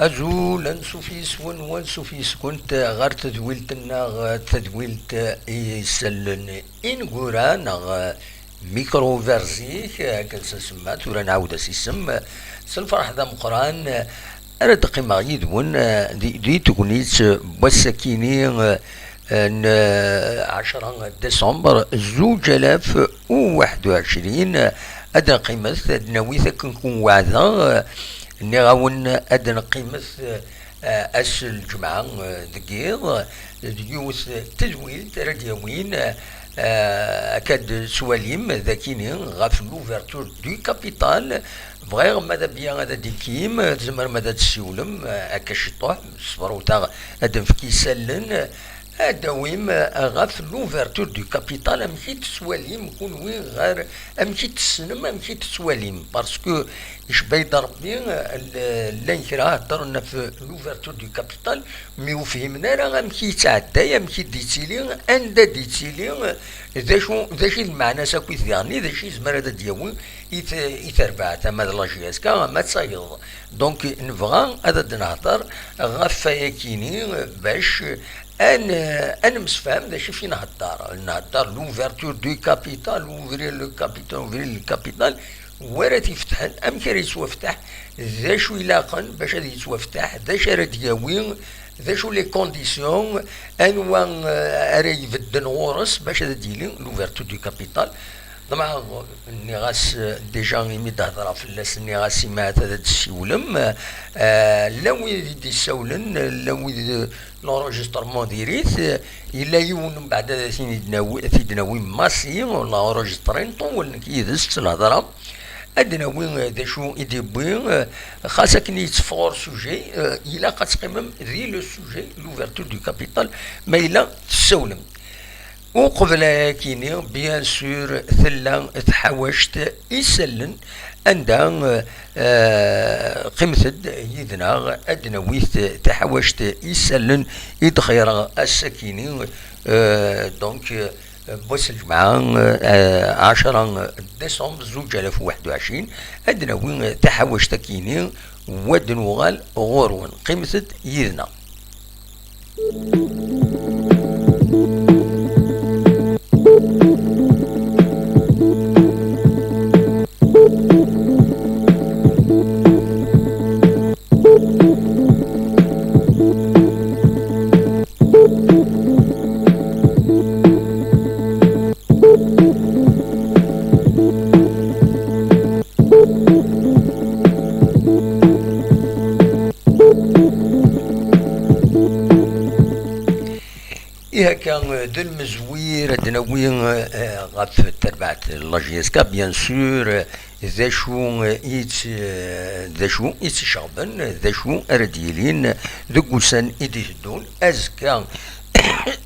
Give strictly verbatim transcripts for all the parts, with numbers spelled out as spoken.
Azul, ansuf yes-wen, wansuf yes-kent ɣer tedwilt-nneɣ, tadwilt i isallen ineggura neɣ Microverzik, akken s nsemma, tura nɛawed-as isem. S lferḥ d ameqqran ara d-qqimeɣ yid-wen di, di tegnit n wass-akini n ɛecra décembre zuǧ alaf u waḥed u ɛecrin. Ad d-nqqimet, ad d-nawi akken kun weɛdeɣ, nniɣ-awen ad d-nqqimet eh, ass n lǧemɛa, eh, deg yiḍ, d yiwet tedwilt ara d-yawin, eh, akka d-swalim d akini ɣef l'ouverture du capital. Bɣiɣ ma d abya ad d-ikim, eh, tzemrem ad d-tessiwlem, eh, akka ciṭuḥ, sefrewteɣ ad d-nefk isallen, eh, ad d-awim, eh, ɣef l'ouverture du capital, amek i tettwalim kunwi ɣer, amek i tessnem, amek i tettwalim, parce que icebba-yi-d Rebbi, eh, l-, llan kra heddren ɣef l'ouverture du capital, mi ur fhimen ara amek i yettɛedday, amek i d-ittili, anda d-ittili, d acu, d acu i d lmeɛna-s akkit diɣen, d acu yezmer ad d-yawi i t-, i terbaɛt, ama d la J S K, ama d tayeḍ. Donc, nebɣa ad d-nehder ɣef wayakini, bac ad n-, ad nemsefham d acu i fi nhedder. Nhedder l'ouverture du capital, ouvrir le capital, ouvrir le capital, wara t-ifetḥen, amek ara yettwafteḥ, d acu ilaqen bac ad yettwafteḥ, d acu ara d-yawi, d acu les conditions, anwa, eh, ara ibedden ɣur-s bac ad d-yili l'ouverture du capital. Ḍemɛeɣ, nniɣ-as, eh, déjà imi d-hedreɣ fell-as, nniɣ-as imi ahat ad d-ssiwlem, eh, llan wid i d-issawlen, llan wid, eh, l'enregistrement diri-t, eh, yella yiwen mbeɛd ad t-id-nawi, t-id-nawi Massi, l'enregistré, nṭewwel nekk yid-s s lhedra. Ad d-nawi, eh, d acu i d-yewwi, eh, xas akken yetteffeɣ ur sujet, eh, ilaq ad teqqimem di le sujet, l'ouverture du capital, ma yella tessawlem. Uqbel ayakini, bien sûr, tella tḥawact isallen, anda, eh, eh, qqimet-d yid-neɣ, ad d-nawi t-, taḥawact isallen i d-xeyyreɣ ass-akini, eh, donc, eh, n wass n lǧemɛa, eh, ɛecra décembre zuǧ alaf u waḥed u ɛecrin, ad d-nawi taḥawact-akini, wa d-nuɣal ɣur-wen. Qqimet-d yid-neɣ. Ihi akka, d lmezwir ad d-nawi, eh, ɣef terbaɛt n la J S K, bien sûr, eh, d acu, eh, i tt-, eh, d acu i tt-iceɣben, d acu ara d-yilin deg ussan i d-iteddun. Azekka,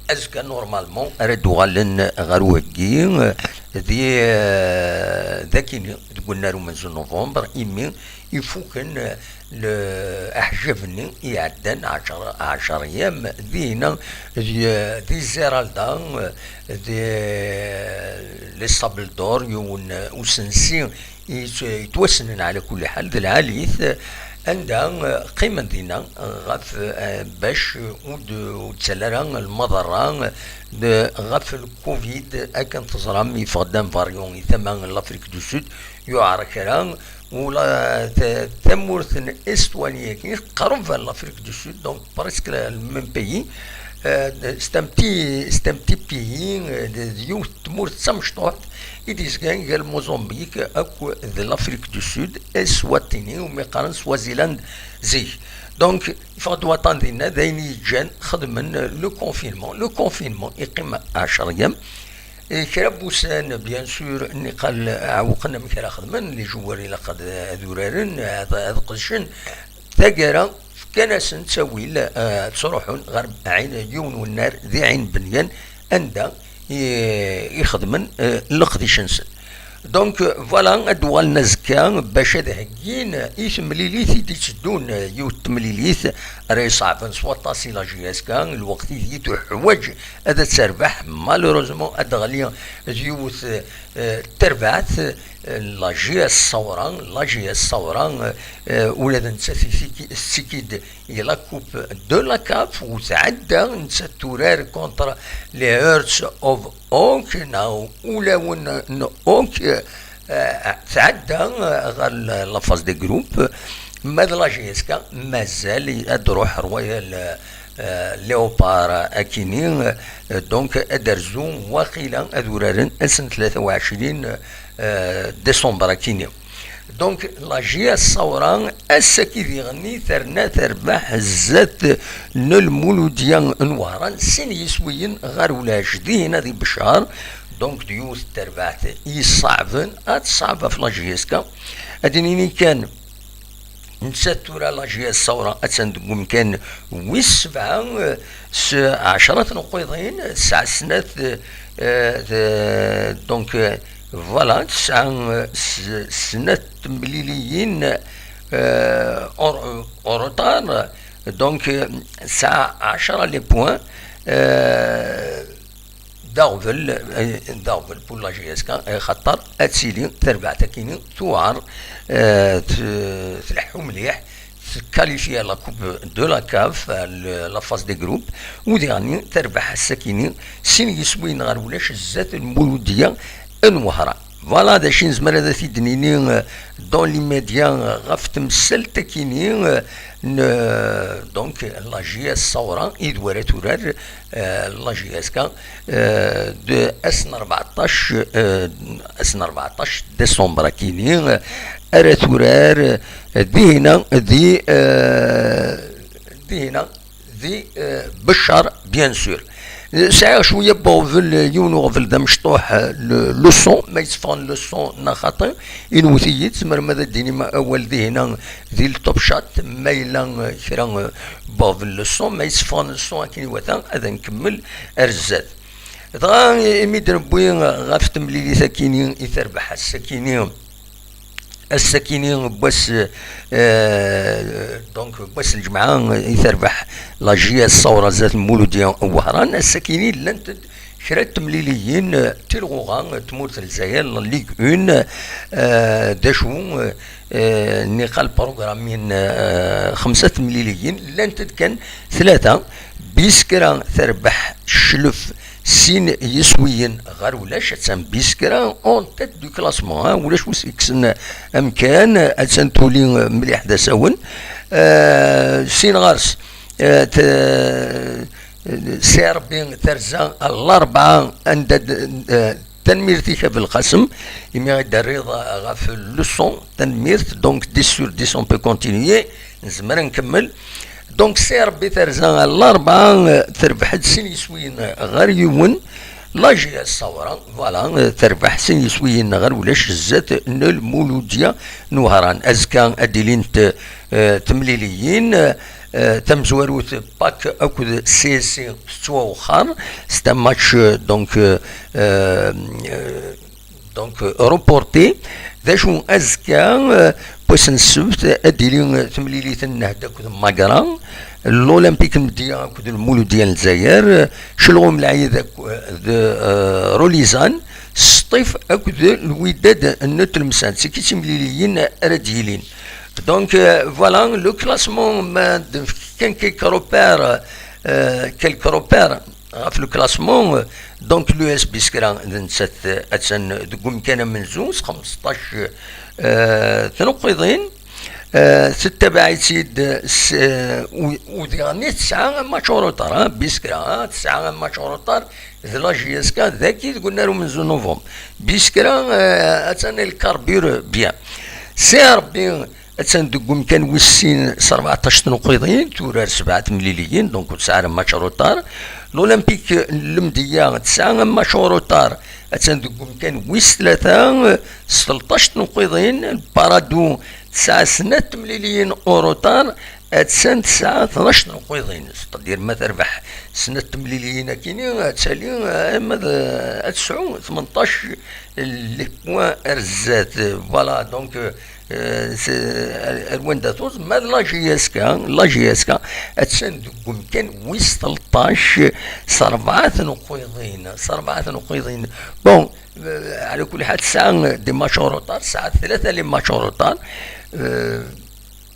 azekka, normalement, ara d-uɣalen ɣer uheggi, eh, di, eh, d akini, deg unnar umenzu n novembre, imi ifuken, eh, le-, aḥjab-nni iɛeddan, ɛecr-, ɛecr ayyam, dinna di, di Zeralda, di les Sables d'Or, yiwen usensi yettwassnen ɛla kulli ḥal d lɛali-t, anda, eh, qqimen dinna ɣef, eh, bac ur d-, ur d-ttali ara lmaḍerra d-, ɣef lcovid, akken teẓram, yeffeɣ-d un variant i tama n l'Afrique du Sud, yuɛer kra, ula ta-, tamurt n Estonie-agi teqreb ɣer l'Afrique du Sud, donc presque le, le même pays. Euh, c'est un petit, c'est un petit pays, euh, d, d yiwet n tmurt d tamecṭuḥt i d-yezgan gar Mozambique akked l'Afrique du Sud, Eswatini, umi qqaren Swaziland zik. Donc, yeffeɣ-d waṭan dinna, d ayen i yeǧǧan xedmen le confinement. Le confinement yeqqim ɛecr ayyam. Eh, kra n wussan, bien sûr, niqal ɛewqen amek ara xedmen, les joueurs ilaq ad, ad uraren, ad, ad qedcen. Taggara, fkan-asen ttawil, eh, ad ttruḥun ɣer Ɛin, yiwen wennar di Ɛin Benyan, anda i, i xedmen, eh, leqdic-nsen. Donc, voilà, ad d-uɣalen azekka bac ad heggin i temlilit i d-itteddun, yiwet temlilit ara iṣeɛben s waṭas i la J S K, lweqt ideg i tuḥwaǧ ad terbeḥ, malheureusement, ad d-teɣli d yiwet, eh, terbaɛt, la J S Saoura, la J S Saoura, euh, ula d nettat tettekki-d i la coupe de la caf, u tɛedda nettat turar contre les Hearts of Oak, neɣ ulawen n Oak, euh, tɛedda, euh, ɣer la phase des groupes. Ma d la J S K mazal ad d-ruḥ Royal, euh, Léopard akini, euh, donc ad d-rzu waqila ad uraren ass n tlata u ɛecrin, euh, décembre akini. Donc la J S Saoura ass-agi diɣenni terna terbaḥ zdat n Lmuludya n Wehran, sin yiswiyen ɣer ulac, dihin ad ibeccer. Donc d yiwet n terbaɛt yesseɛben, ad teṣɛeb ɣef la J S K. Ad d-nini kan, nettat tura la J S Saoura attan deg umkan wis sebɛa, eh, s ɛecra tneqqiḍin, tesɛa snat, eh, eh, donc, eh, voilà, tesɛa, eh, s-, snat temliliyin, eh, en, en retard, donc, eh, tesɛa ɛecra les points, eh, d aɣbel, eh, d aɣbel pour la J S K, eh, xaṭer ad tili terbaɛt akini tuɛer, eh, t-, tleḥḥu mliḥ, tqualifie la coupe de la caf, eh, le-, la phase des groupes, u diɣenni terbeḥ ass-akini sin yiswiyen ɣer ulac zdat Lmuludya n Wehran. Voilà d acu i nezmer ad t-id-nini, eh, dans l'immédiat, eh, ɣef temsalt akini, eh, n, eh, donc la J S Saoura i d wara turar, eh, la J S K, eh, d ass n rbeɛṭac, eh, ass n rbeɛṭac décembre akini, eh, ara turar, eh, dihina di, eh, dihina di, eh, Beccar, bien sûr. Eh, sɛiɣ cwiya n uɣbel, eh, yiwen uɣbel d amecṭuḥ, eh, le, le son, ma yetteffɣen le son neɣ xaṭi, inwet-iyi-d, tzemrem ad d-tinim awal dihina di le top chat, ma yella, eh, kra, eh, n uɣbel le son, ma yetteffɣen le son akken iwata, ad nkemmel ar zdat. Dɣa, imi d-newwi ɣef temlilit akini i terbeḥ ass-akini, ass-akini n wass, eh, donc n wass n lǧemɛa i terbeḥ la J S Saoura zdat Lmuludya n Wehran, ass-akini llant-d kra n temliliyin, eh, tilɣuɣa, eh, tmurt n Lezzayer, la Ligue un, eh, d acu, eh, eh, niqal programmin, eh, xemsa temliliyin, llant-d kan tlata, Biskra terbeḥ Cclef sin yiswiyen ɣer ulac, attan Biskra en tête du classement, ha, ulac wi s-ikksen amkan, attan tuli mliḥ d asawen. Eh, sin ɣer-s, eh, t-, C R B terza ɣer Larebɛa, anda d-, eh, tanemmirt-ik a Belqasem, imi i d-terriḍ ɣef le son, tanemmirt. Donc dix sur dix, on peut continuer, nezmer ad nkemmel. Donc C R B terza ɣer Larebɛa, eh, terbeḥ-d sin yiswiyen ɣer yiwen. La J S Saoura, voilà, eh, terbeḥ sin yiswiyen ɣer ulac zdat n Lmuludya n Wehran. Azekka ad d-ilint, eh, temliliyin, eh, tamezwarut, Pack akked C S C tettwawexxer, c'est un match, eh, donc, eh, eh, donc, eh, reporté. D acu azekka, eh, wass n ssebt, ad d-tili, eh, temlilit n Nnehda akked Magra, l'Olympique n Mdiya akked Lmuludya n Lezzayer, eh, Celɣum Lɛid ak-, d, eh, Rolizan, Sṭif akked Lwidad n Tlemsan. C'est ki timliliyin ara d-yilin. Donc, eh, voilà, le classement, ma d-, kan quelques repères, eh, quelques repères ɣef le classement, eh, donc l'U S Biskra d nettat, eh, attan deg umkan amenzu s xmesṭac, eh, tneqqiḍin. Eh, tettabaɛ-itt-id s, eh, u, u diɣenni tesɛa match en retard, ha, Biskra, ha, tesɛa match en retard d la J S K dagi deg unnar umenzu n novembre. Biskra, eh, attan elle carbure bien. C R B attan deg umkan wis sin s rbeɛṭac tneqqiḍin, turar sebɛa temliliyin, donc ur tesɛi ara match en retard. L'Olympique n Lemdeyya tesɛa match en retard, attan deg umkan wis tlata s tleṭṭac tneqqiḍin. Paradou tesɛa snat temliliyin en retard, Attan tesɛa tnac n uqiḍin, c'est-à-dire ma terbeḥ snat temliliyin akini, ad tali, eh, ma d, ad tesɛu tmenṭac les points ar zdat. Voilà, donc, euh, euh, c'est, ar, ar wanda tuẓ, ma d la J S K, la J S K, attan deg umkan wis tleṭṭac, s rebɛa n uqiḍin, s rebɛa n uqiḍin. Bon, euh, ɛla kulli ḥal, tesɛa des matchs en retard, tesɛa tlata les matchs en retard. Euh,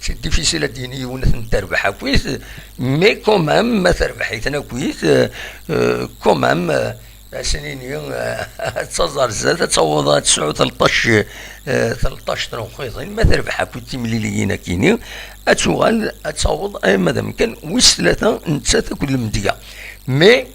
C'est difficile ad d-yini yiwen ad ten-terbeḥ akkit, mais quand même, ma terbeḥ-iten akkit, euh, euh, quand même, euh, ad sen-ini, euh, ad taẓ ar zdat, ad taweḍ ad tesɛu tleṭṭac, euh, tleṭṭac n uqiḍin, ma terbeḥ akkit timliliyin akini, ad tuɣal, ad taweḍ, ay madam kan, wis tlata, nettat akked Lemdeyya. Mais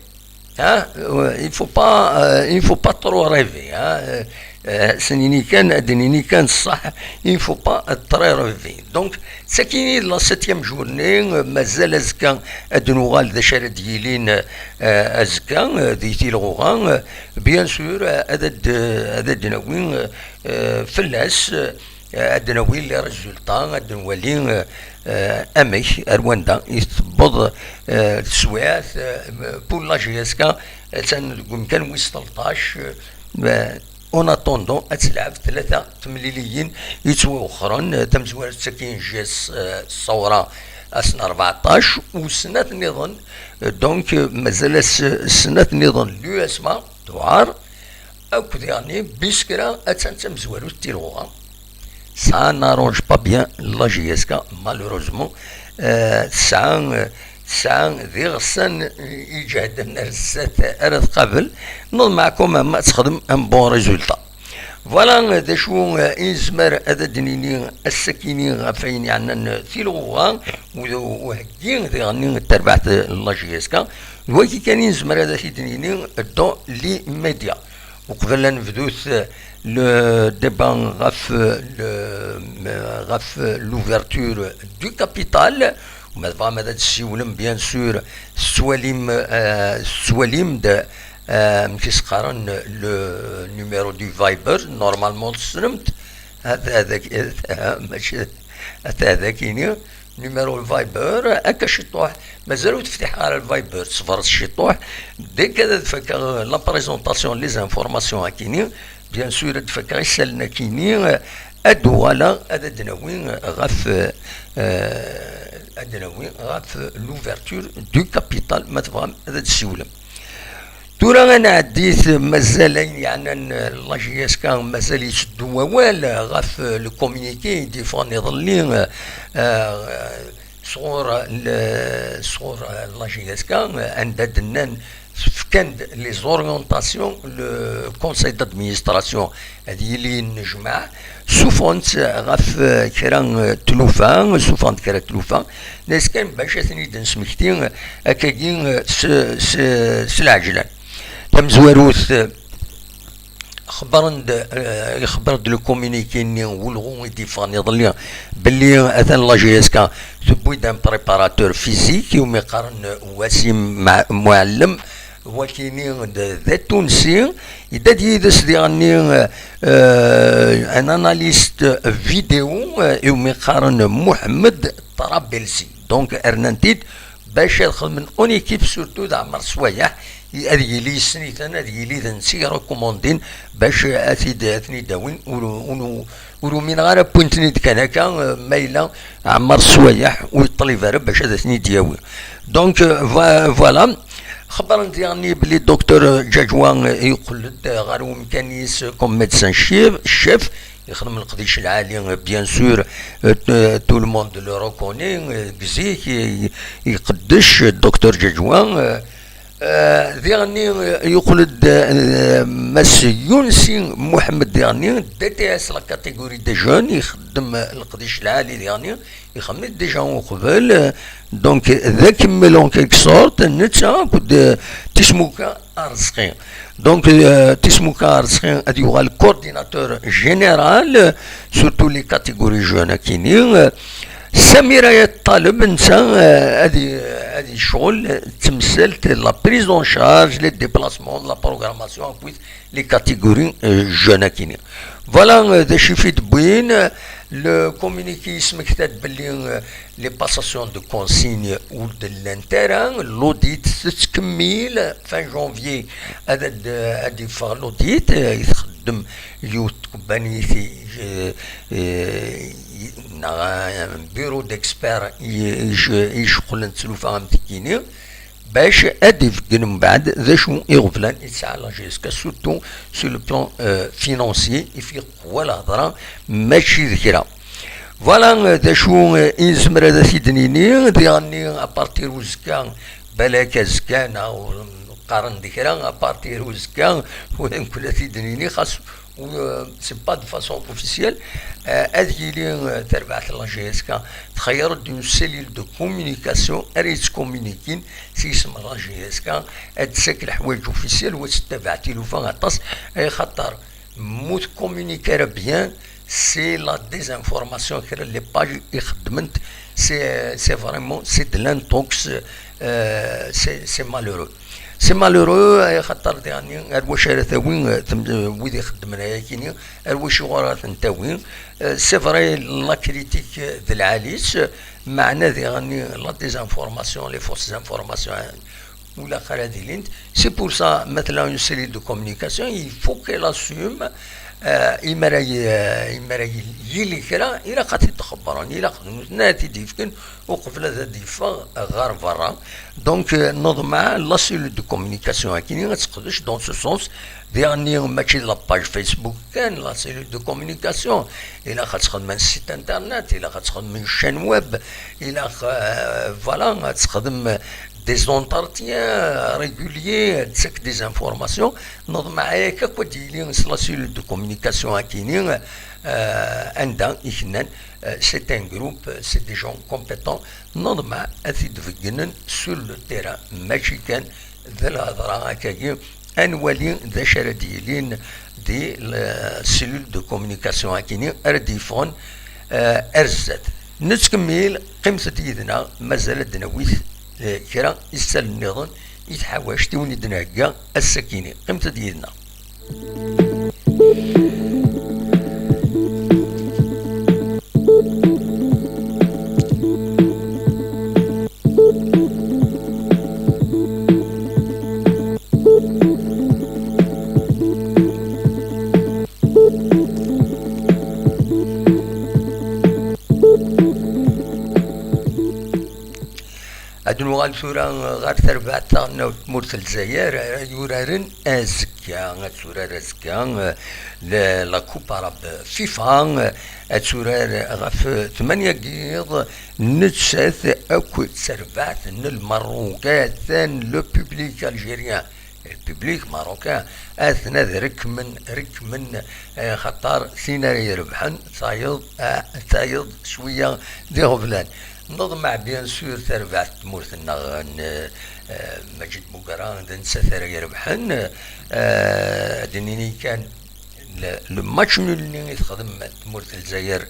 Hein, euh, il faut pas, euh, il faut pas trop rêver, hein. Euh, euh, c'est une icône, une icône, ça, il faut pas très rêver. Donc, c'est qui la septième journée, euh, mazal azekka ad nuɣal d acu ara d-yilin, euh, azekka, euh, di tilɣuɣa, euh, bien sûr, euh, ad d-, ad d-nawi, euh, euh, fell-as, euh, ad d-nawi les résultats, ad d-nwali, euh, euh, amek, ar wanda i tewweḍ, euh, teswiɛt, euh, pour la J S K, attan deg umkan wis tleṭṭac, euh, en attendant ad telɛeb tlata temliliyin yettwawexxren, euh, tamezwarut d tagi n J S, euh, Ṣṣawra ass n rbeɛṭac, u snat nniḍen, euh, donc, euh, mazal-as, euh, snat nniḍen, l'U S M A, tuɛer, akked diɣenni Biskra, attan d tamezwarut n tilɣuɣa. Ça n'arrange pas bien la J S K, malheureusement. Euh, tesɛa, euh, tesɛa d iɣsan iǧehden ar zdat ara tqabel. Neḍmeɛ quand même ad texdem un bon résultat. Voilà, euh, d acu, euh, i nezmer ad d-nini ass-akini ɣef wayen yeɛnan, euh, tilɣuɣa, u, uheggi diɣenni n terbaɛt, euh, n la J S K. D wagi kan i nezmer ad t-id-nini dans les médias. Uqbel ad nebdut le débat ɣef le, ɣef l'ouverture du capital, ma tebɣam ad d-tessiwlem, bien sûr, tettwalim, euh, tettwalim-d, euh, amek i s-qqaren, le numéro du Viber, normalement tessnem-t, hada, hada, mačči, hada, hada kini, numéro Viber, akka ciṭuḥ, mazal ur teftiḥ ara Viber, ṣebret ciṭuḥ, dès que ad fakeɣ la présentation, les informations akini, bien sûr, ad fakeɣ isallen akini, ad uɣaleɣ, ad d-nawi ɣef, euh, ad d-nawi ɣef l'ouverture du capital, ma tebɣam ad d-siwlem. Tura ad nɛeddit, mazal ayen yeɛnan la J S K, mazal yetteddu wawal ɣef le communiqué i d-yeffɣen iḍelli, euh, sɣur le, sɣur la J S K, anda d-nnan fkan-d les orientations, le conseil d'administration ad yili yennejmaɛ, suffɣen-tt ɣef, euh, kra, euh, tlufa, suffɣen-d kra tlufa, nes kan bac ad ten-id-nesmekti, euh, akkagi, euh, s, s, s lɛejlan. Tamezwarut, euh, xebbren-d, euh, ixebber-d le communiqué-nni n ulɣu i d-yeffɣen iḍelli belli atan la J S K tewwi-d un préparateur physique iwumi qqaren Wasim Ma-, Muɛellem, wakini d, d atunsi, yedda-d yid-s diɣenni, euh, un analyste vidéo, euh, iwumi qqaren Muḥemmed Trabelsi. Donc, rnan-t-id bac ad xedmen en équipe, surtout d Ɛmer Swayeḥ, i, ad yili yessen-iten, ad yili d netta i recommandin bac ad t-id, ad ten-id-awin. Ur, ur, ur umineɣ ara wwin-ten-id kan akka, euh, ma yella Ɛmer Swayeḥ ur yeṭlib ara bac ad ten-id-yawi. Donc, euh, vo-, voilà. Xebbren diɣenni belli docteur Djadjoua, euh, yeqqel-d ɣer umkan-is comme médecin chef, chef, yexdem leqdic lɛali, euh, bien sûr, euh, t-, tout le monde le reconnaît, euh, deg zik, i, i, iqeddec, euh, docteur Djadjoua, euh, euh, diɣenni, euh, yeqqel-d, euh, Mass Younsi Mohamed diɣenni, D T S la catégorie des jeunes, ixeddem, euh, leqdic lɛali diɣenni, ixeddem déjà uqbel, euh, donc, d akemmel en quelque sorte, netta akked, euh, Tismuka Arezqi. Donc, euh, Tismuka Arezqi ad yuɣal coordinateur général, euh, surtout les catégories jeunes akini. Euh, Samir Ayat Taleb, netta, euh, ad i-, ad yecɣel d temsalt, la prise en charge, les déplacements, la programmation, akked les catégories, euh, jeunes akini. Voilà, euh, d acu i d-wwin, euh, Le communiqué yesmekta-d belli, euh, les passations de consignes ur d-llant ara, l'audit tettkemmil, fin janvier ad, ad, ad yeffeɣ l'audit, euh, i txeddem yiwet tkebbanit i, euh, euh, neɣ un bureau d'experts i, i, i iceɣlen d tlufa am tikkini, bac ad d-ibeggen mbeɛd d acu iɣeblan i tesɛa la G S K, surtout sur le plan, euh, financier, i fi qwa lhedra, mačči d kra. Voilà, euh, d acu, euh, i nezmer ad t-id-nini, diɣenni à partir uzekka, balak azekka, neɣ qqaren-d kra, à partir uzekka, ur nekkni ad t-id-nini, xas, euh, c'est pas de façon officielle, euh, ad yili, euh, tarbaɛt n la G S K txeyyer-d une cellule de communication ara yettcommuniquin s yisem n la G S K, ad d-tessakk leḥwayeǧ officiel, u ad tettabaɛ tilufa aṭas, ay xaṭer mu tcommunique ara bien, c'est la désinformation, kra les pages ixeddment, c'est, c'est vraiment, c'est de l'intox, euh, c'est, c'est malheureux. C'est malheureux, ay xaṭer diɣenni, ar wacu ara tawi, euh, tem-, euh, wid ixeddmen ayakini, ar wacu ara ten-tawi. Euh, c'est vrai, la critique d lɛali-s, meɛna diɣenni la désinformation, les fausses informations, euh, ur ilaq ara ad ilint. C'est pour ça, maintenant, une cellule de communication, il faut qu'elle assume, euh, imi ara y-, euh, imi ara y-, yili kra, ilaq ad t-id-xebbren, ilaq d nutni ad t-id-yefken uqbel ad, ad yeffeɣ ɣer berra. Donc, euh, neḍmeɛ la cellule de communication akini ad teqdec dans ce sens. Diɣenni mačči d la page Facebook kan, la cellule de communication. Ilaq ad txedmem site internet, ilaq ad txedmem chaîne web, ilaq, euh, voilà, ad txedmem des entretiens réguliers, ad tessakk des informations. Neḍmeɛ aya akk ad d-yili s la cellule de communication akini, euh, anda i k-nnan, euh, c'est un groupe, c'est des gens compétents. Neḍmeɛ ad t-id-beggnen sur le terrain, mačči kan d lhedra akkagi. Ad nwali d acu ara d-yilin di la cellule de communication akini ara d-yeffɣen, euh, ar zdat. Nettkemmil, qqimet-d yid-neɣ, mazal ad d-nawi, euh, kra isal nniḍen i tḥawact i wen-id-nhegga ass-akini. Qqimet-d yid-neɣ. Ad nuɣal tura ɣer terbaɛt taɣelnawt n tmurt n Lezzayer, ara yuraren azekka, ad turar azekka, eh, la, la Coupe Arabe FIFA, eh, ad turar ɣef tmanya n yiḍ, nettat akked terbaɛt n Lmerruk. Atan le public algérien, le public marocain, aten ad rekmen, rekmen, eh, xaṭer tin ara irebḥen, tayeḍ, eh, tayeḍ cwiya d iɣeblan. Neḍmeɛ, bien sûr, tarbaɛt n tmurt-nneɣ n, eh, Maǧid Bugra, d nettat ara irebḥen. Eh, ad d-nini kan, le, le match nul-nni i texdem tmurt n Lezzayer,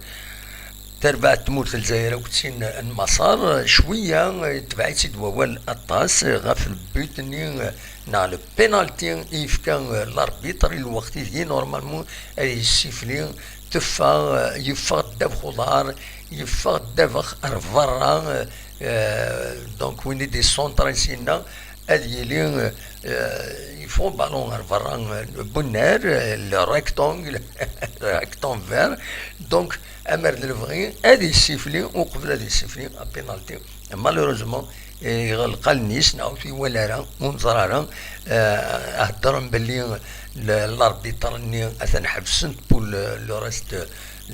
tarbaɛt n tmurt n Lezzayer akked tin n Maṣer, cwiya, eh, yetbeɛ-itt-id wawal aṭas, eh, ɣef le but-nni, eh, neɣ le penalty i yefka, eh, l'arbitre i lweqt ideg normalement ad yessifli, teffeɣ, eh, yeffeɣ ddabex uḍar, yeffeɣ ddabex ar berra, eh, eh, donc win i d-yessuntren syenna ad yili, eh, yeffeɣ uballon ar berra, eh, bunnar, eh, le rectangle, rectangle vert. Donc, amer d lebɣi ad yessifli, uqbel ad yessifli apénalty. Malheureusement, eh, iɣelq allen-is, neɣ ur t-iwala ara, ur neẓra ara. Eh, heddren belli le, l'arbitre-nni atan ḥebsen-t pour le, le reste,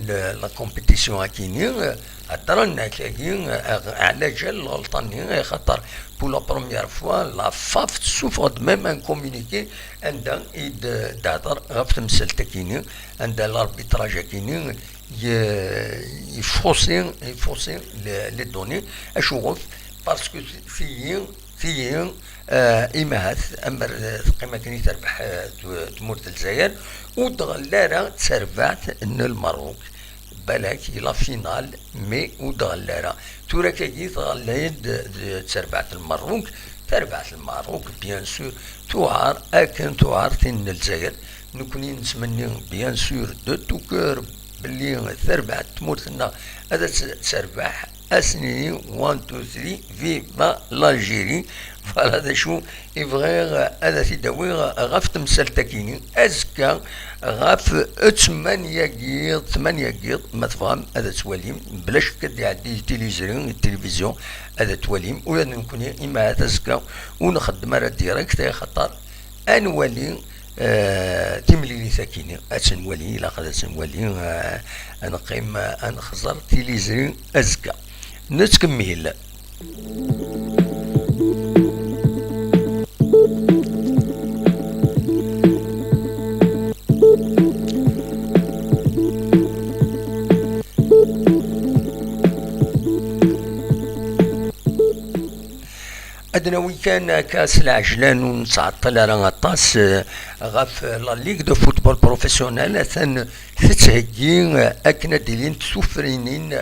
le, la compétition akini. Eh, heddren akkagi, eh, ɛlaǧal lɣelṭa-nni, eh, xaṭer pour la première fois, la FAF tessufeɣ-d même un communiqué anda i d-, d-tehder ɣef temsalt akini, anda l'arbitrage akini y-, yefaussé, yefaussé les, les données. Acuɣef? Parce que tiyi, tiyi, euh, imahat, amer, euh, teqqim akken i terbeḥ, euh, tw-, tmurt n Lezzayer, ur d-ɣelli ara d tarbaɛt n Lmerruk. Balak i la finale, mais ur d-ɣelli ara. Tura akkagi tɣelli-d d tarbaɛt n Lmerruk, tarbaɛt n Lmerruk, bien sûr, tuɛer akken tuɛer tin n Lezzayer. Nekkni nettmenni, bien sûr, de tout cœur, belli tarbaɛt n tmurt-nneɣ ad tt-terbeḥ, ad s-nini one, two, three, viva l'Algérie. Voilà d acu i bɣiɣ ad t-id-awiɣ ɣef temsalt-agi-nni. Azekka ɣef ttmanya n yiḍ, tmanya n yiḍ, ma tebɣam ad twalim, bla ccek ad d-iɛeddi i tiliẓri, i tilivizyu, ad twalim ula d nekkni, imi ahat azekka ur nxeddem ara direct, axaṭer ad nwali, eh, timlilit-agi-nni, ad tt-nwali, ilaq ad tt-nwali, eh, ad neqqim, eh, ad nexẓer tiliẓri azekka. Nettkemmil. Ad nawi kan akka s lɛejlan, ur nettɛeṭṭil ara aṭas, eh, ɣef la Ligue de football professionnel. Atan tettheggi, eh, akken ad d-ilint tufrinin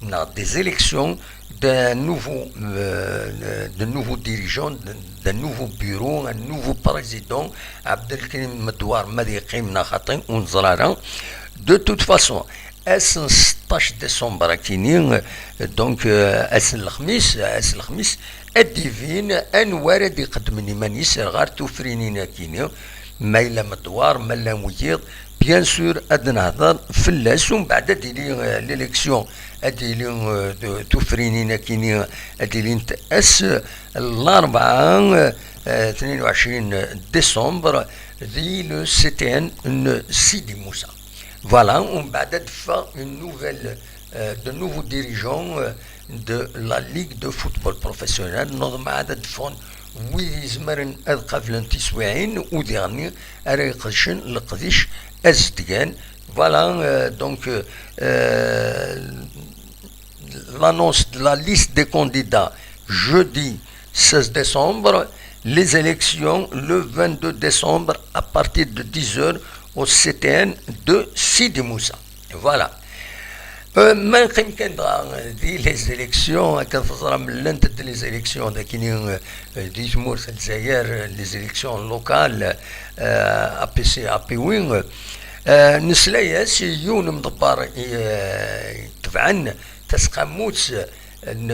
neɣ des élections d'un nouveau, euh, d'un nouveau dirigeant, d'un nouveau bureau, un nouveau président. Abdelkrim Medouar ma ad yeqqim neɣ xaṭi, ur neẓri ara. De toute façon, ass n seṭṭac décembre akini, donc, euh, ass n lexmis, ass n lexmis, ad d-ibin anwa ara d-iqeddmen iman-is ɣer tufrinin akini, ma yella Medouar, ma llan wiyiḍ, bien sûr, ad nehder fell-as, umbeɛd ad d-tili, euh, l'élection, ad d-tili, euh, de, tufrinin akini, ad d-ilint ass, euh, n larebɛa, euh, tnin u ɛecrin décembre, di le C T N n Sidi Moussa. Voilà, umbeɛd ad d-teffeɣ une nouvelle, euh, de nouveaux dirigeants, euh, de la Ligue de football professionnel. Neḍmeɛ ad d-ffɣen wid izemren ad qablen tiswiɛin, u diɣenni ara iqedcen leqdic azedgan. Voilà, euh, donc, euh, euh, l'annonce de la liste des candidats jeudi seize décembre, les élections le vingt-deux décembre à partir de dix heures au C T N de Sidi Moussa. Voilà. Euh, ma neqqim kan dɣa di les élections, akken teẓram, llant-d les élections dagini, euh, di tmurt n Lezzayer, les élections locales, euh, A P C, A P W, euh, nesla-yas i yiwen n umḍebber i, euh, itebɛen tasqamut n,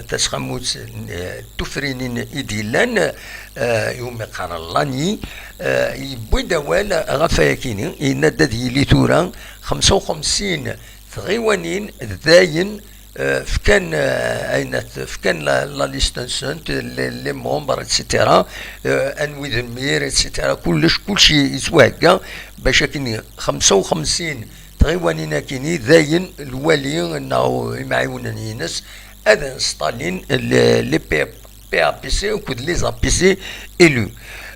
tasqamut n tufrinin i d-yellan, eh, iwumi qqaren l'ANI, eh, yewwi-d awal ɣef wayakini, yenna-d ad yili tura xemsa u xemsin tɣiwanin dayen, eh, fkan, eh, ayen at-, fkan la, la liste-nsent, les, les membres, et cetera, eh, anwi d lmir, et cetera. Kullec, kullec yettwahegga bac akken xemsa u xemsin tɣiwanin akini, dayen lwali neɣ imɛiwnen-ines ad insṭalin le-, les P-, P A P C akked les A P C élus.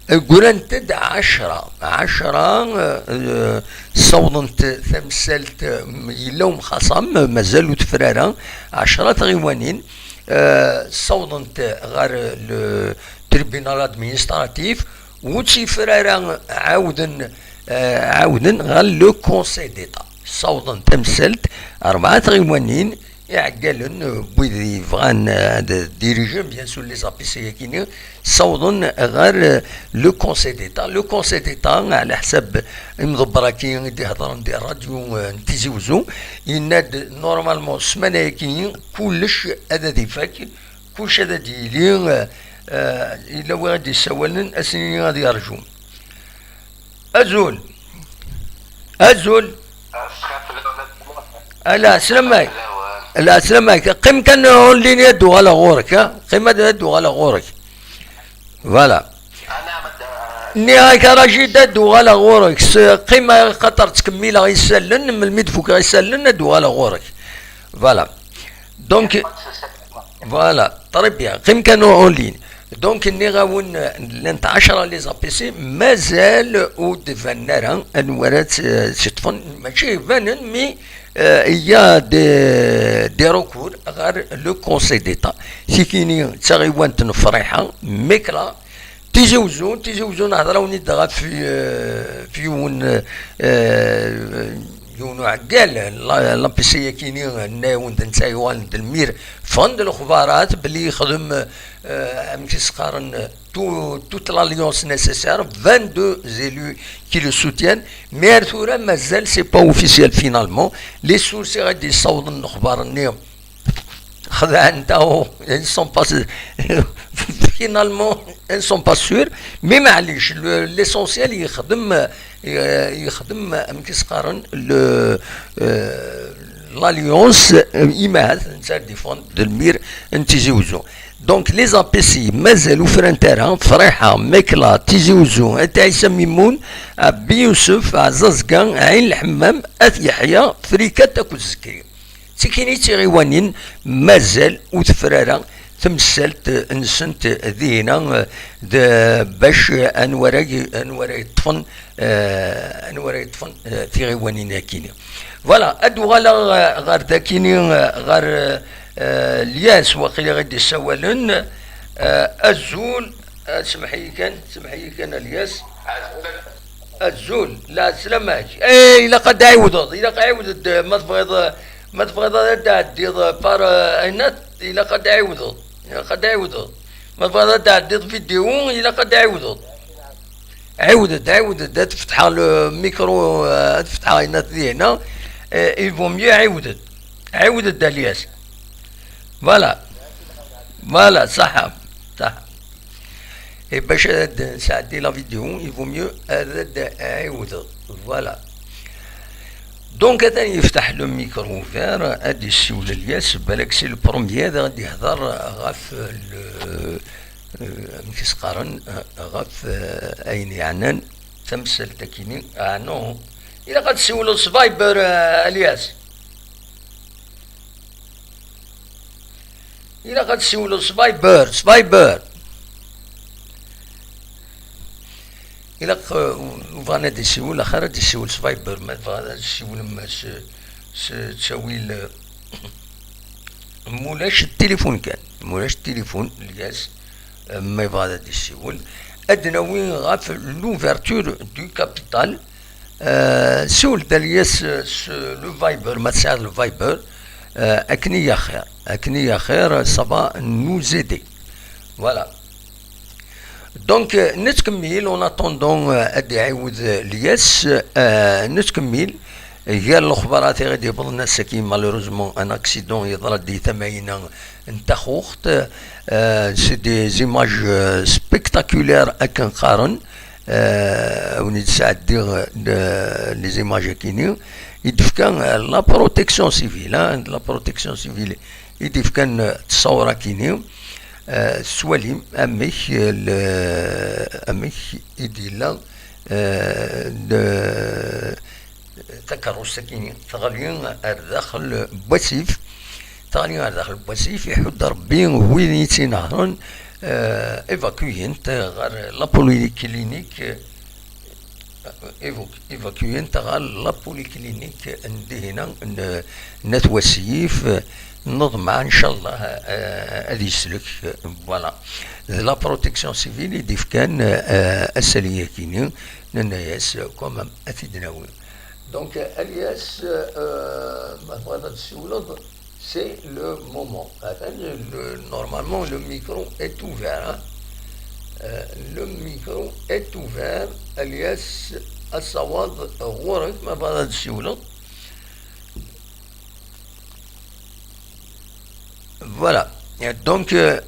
Grant-d ɛecra, ɛecra, euh, ssawḍent tamsalt, euh, yella umxaṣam, mazal ur tefri ara, ɛecra tɣiwanin, euh, ssawḍent ɣer le tribunal administratif, ur tt-yefri ara, ɛawden, eh, ɛawden ɣer le Conseil d'État. Ssawḍen tamsalt, rebɛa tɣiwanin, iɛeggalen, eh, n wid yebɣan, eh, ad dirijen, bien sûr, les A P C-yakini, ssawḍen ɣer, eh, le Conseil d'État. Le Conseil d'État, ɛla ḥsab imḍebber-agi i d-ihedren di ṛṛadyu, eh, n Tizi Uzzu, yenna-d, normalement, ssmana-yagi, kullec ad, ad ifak, kullec ad, ad yili, eh, eh, yella wi i d-yessawalen, ad s-nini ad yerju. Azul. Azul. Ala, selamek. Ala, selamek. Qqim kan en ligne, ad d-uɣaleɣ ɣur-k, ha? Qqim ad, ad d-uɣaleɣ ɣur-k. Voilà. Nniɣ-ak a Rajid, ad d-uɣaleɣ ɣur-k. S-, qqim, axaṭer ttkemmileɣ isallen, melmi d-fukeɣ isallen, ad d-uɣaleɣ ɣur-k. Voilà. Donc, voilà, très bien. Qqim kan en ligne. Donc, nniɣ-awen, llant ɛecra les A P C, mazal ur d-banen ara anwa ara tt-, tt-iṭṭfen. Mačči banen, mais, euh, il y a des, des recours ɣer le Conseil d'État. Tikini d taɣiwant n Friḥa, Mekla, Tizi Uzzu, Tizi Uzzu, nehder-awen-id ɣef, euh, f yiwen, euh, yiwen uɛeggal, la, la P C akini, nnayawen d netta yuɣalen d lmir, ffɣen-d lexbarat belli yexdem, eh, amek i s-qqaren, tout, toute l'alliance nécessaire, vingt-deux élus qui le soutiennent, mais ar tura mazal, c'est pas officiel finalement. Les sources i ɣ-d-yessawḍen lexbar-nni xedɛen-aɣ, ils sont pas, finalement, ils sont pas sûrs, mais maɛlic, le, l'essentiel yexdem, eh, yexdem, amek i s-qqaren, le, eh, l'alliance, eh, imahat netta ad d-iffɣen d lmir n Tizi Uzzu. Donc les A P C mazal ur frant ara, Friḥa, Mekla, Tizi Uzzu, At Ɛisa Mimun, Ɛebbi Yusef, Ɛzazga, Ɛin Lḥemmam, At Yeḥya, Frikat akked Zekri. D tikini d tiɣiwanin mazal ur tefra ara temsalt-nsent dihina, eh, d, bac anwa ara y-, anwa ara yeṭṭfen, eh, anwa ara yeṭṭfen, eh, tiɣiwanin-akini. Voilà, ad uɣaleɣ, eh, ɣer dakini, eh, ɣer, eh, Lyas, waqila i d-issawalen. Eh, azul, eh, semmeḥ-iyi kan, semmeḥ-iyi kan a Lyas. Azul, lɛeslama-k. Eh, ilaq ad d-ɛiwdeḍ, ilaq ɛiwed-d, ma tebɣiḍ, ma tebɣiḍ ad d-tɛeddiḍ par, eh, ayennat, ilaq ad d-ɛiwdeḍ, ilaq ad d-ɛiwdeḍ. Ma tebɣiḍ ad d-tɛeddiḍ vidéo, ilaq ad d-ɛiwdeḍ. Ɛiwed-d, ɛiwed-d, ad tfetḥeɣ le micro, eh, ad fetḥeɣ ayennat dihina. Eh, il vaut mieux ɛiwed-d. Ɛiwed-d a Lyas. Voilà. Voilà, ṣaḥa. Ṣaḥa. Et bac ad nesɛeddi la vidéo, il vaut mieux ad d-ɛiwdeḍ. Voilà. Donc, atan yefteḥ le micro ouvert, ad d-yessiwel Lyas, balak c'est le premier ad d-yehder ɣef le, eh, amek i s-qqaren, eh, ɣef, eh, ayen yeɛnan tamsalt-akini. Ah non, ilaq ad tessiwleḍ s Viber, eh, a Lyas. Ilaq ad tessiwleḍ s Viber, s Viber. Ilaq, eh, u-, u bɣan ad d-issiwel, axir ad d-issiwel s Viber, ma tebɣa ad tessiwlem s, s ttawil, eh, mulac tilifun kan, mulac tilifun, Lyas, eh, ma yebɣa ad d-issiwel. Ad d-nawi ɣef l'ouverture du capital, eh, siwel-d a Lyas, eh, s le Viber, ma tesɛiḍ le Viber, eh, akken i axir, akken i axir, ça va nous aider. Voilà. Donc, euh, nettkemmil, en attendant, euh, ad d-iɛiwed Lyas, euh, nettkemmil. Gar lexbarat i ɣ-d-yewwḍen ass-agi, malheureusement, un accident yeḍra-d di tama-ina n Taxuxt. Euh, c'est des images, euh, spectaculaires akken qqaren. Euh, ad wen-d-sɛeddiɣ, euh, les images-akini. I d-tefka, euh, la protection civile, hein, la protection civile i d-ifkan, euh, ttṣawra-kini. Eh, tettwalim amek, eh, le-, amek i d-yella, eh, le-, takeṛṛust-agi teɣli ar daxel n wasif, teɣli ar daxel n wasif, iḥudd Ṛebbi win i tt-inehṛen, eh, évacuer-tent ɣer la polyclinique, évo-, évacuer-tent ɣer la polyclinique n dihina n, n At Wasif, neḍmeɛ, ncallah, eh, ad yeslek, eh, voilà. D la protection civile i d-ifkan, eh, asali-akini, nenna-yas, quand même, ad t-id-nawi. Donc, eh, a Lyas, eh, ma tebɣiḍ ad tessiwleḍ, c'est le moment. Atan, le, normalement, le micro est ouvert, hein. Euh, le micro est ouvert. A Lyas, asawaḍ ɣur-k, ma tebɣiḍ ad tessiwleḍ. Voilà. Donc, euh,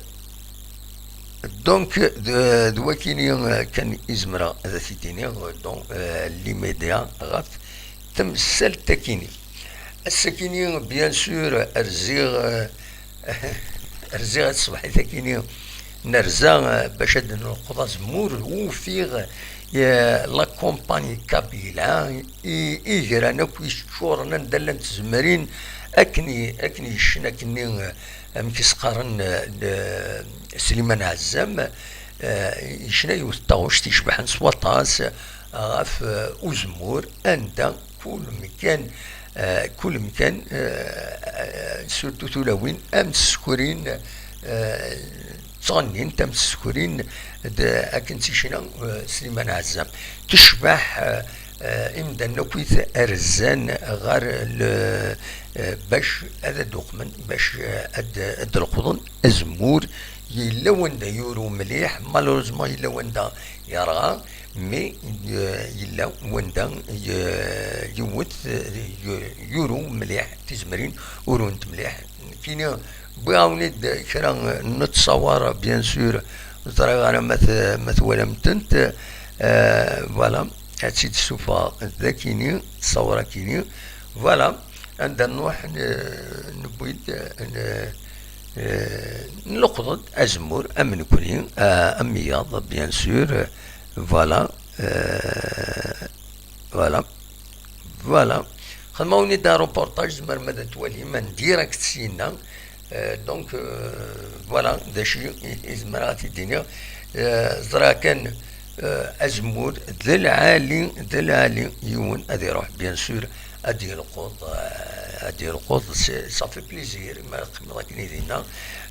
donc, d, d wakini, euh, kan i zemreɣ ad t-id-iniɣ, donc, euh, l'immédiat ɣef temsalt-akini. Ass-akini, bien sûr, rziɣ, euh, rziɣ tṣebḥit-akini, nerza, euh, bac ad d-nelqeḍ azemmur, ufiɣ, euh, la compagnie Kabyle, hein, i, igran akk yeččuren anda llant tzemrin, akken i, akken yecna akkenni, eh, amek i s-qqaren, eh, le-, Sliman Ɛezzam, eh, yecna yiwet n taɣect icebḥen s waṭas ɣef, eh, uzemmur, anda kul mkan, eh, kul mkan, eh, eh, surtout tulawin am tsekrin, eh, ttɣennint am tsekrin d akken tt-icna, eh, Sliman Ɛezzam. Tecbeḥ, eh, Eh, imdanen akk i t-, rzan ɣer le-, eh, bac ad d-uqmen, bac, eh, ad, ad d-leqḍen azemmur. Yella wanda yuru mliḥ, malheureusement yella wanda yerɣa, mais, eh, yella wanda y-, yiwet, eh, y-, yuru mliḥ, tizemrin urunt mliḥ. Nekkini wwiɣ-awen-id kra n ttṣawar, bien sûr, ur ẓriɣ ara ma t-, ma twalam-tent. Eh, voilà, ad tt-id-ssufɣeɣ d akini, ttṣawar akini. Voilà, anda nruḥ, n-, newwi-d, n-, eh, nleqḍ-d azemmur am nekkni, eh, am wiyaḍ, bien sûr. Voilà, eh, voilà. Voilà. Xedmeɣ-awen-id un reportage, tzemrem ad t-twalim en direct syenna. Euh, donc, euh, voilà, d acu i, i zemreɣ ad t-id-iniɣ. Euh, ẓriɣ kan, euh, azemmur d lɛali, d lɛali, yiwen ad iruḥ, bien sûr, ad d-yelqeḍ, euh, ad d-yelqeḍ, c'est, ça fait plaisir, ma teqqimeḍ akken i dinna,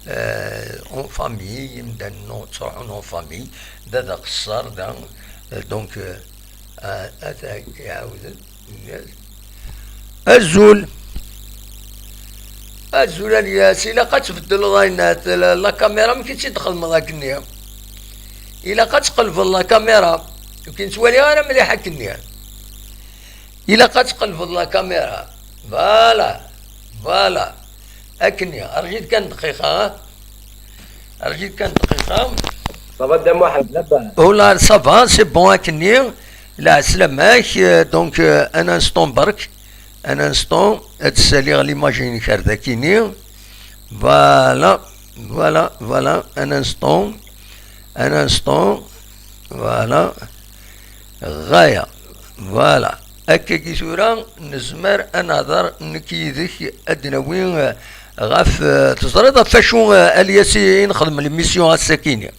euh, en famille, imdanen ttruḥun en famille, da d aqeṣṣer, da, euh, donc, euh, Ah, ata iɛawed. Azul. Azul a Lyas, ilaq ad tbeddleḍ ayen, la, la caméra, amek i tt-id-txedmeḍ akkenni? Ilaq ad tqelbeḍ la caméra. Ur k-nettwali ara mliḥ akkenni. Ilaq ad tqelbeḍ la caméra. Voilà. Voilà. Akkenni. Rǧi-d kan dqiqa, ha? Rǧi-d kan dqiqa. Ça va, Dda Muḥend, labas? Oh là, ça va, c'est bon, akkenni. Lɛeslama-k, euh, donc, euh, un instant, berk. Un instant, ad ssaliɣ l'image-inek ar dakini. Voilà, voilà, voilà, un instant. Un instant. Voilà. Ɣaya. Voilà. Akkagi tura nezmer ad nehder nekk yid-k, ad d-nawi, eh, ɣef, eh, teẓriḍ ɣef wacu, eh, a Lyas, i nexdem l'émission ass-akini?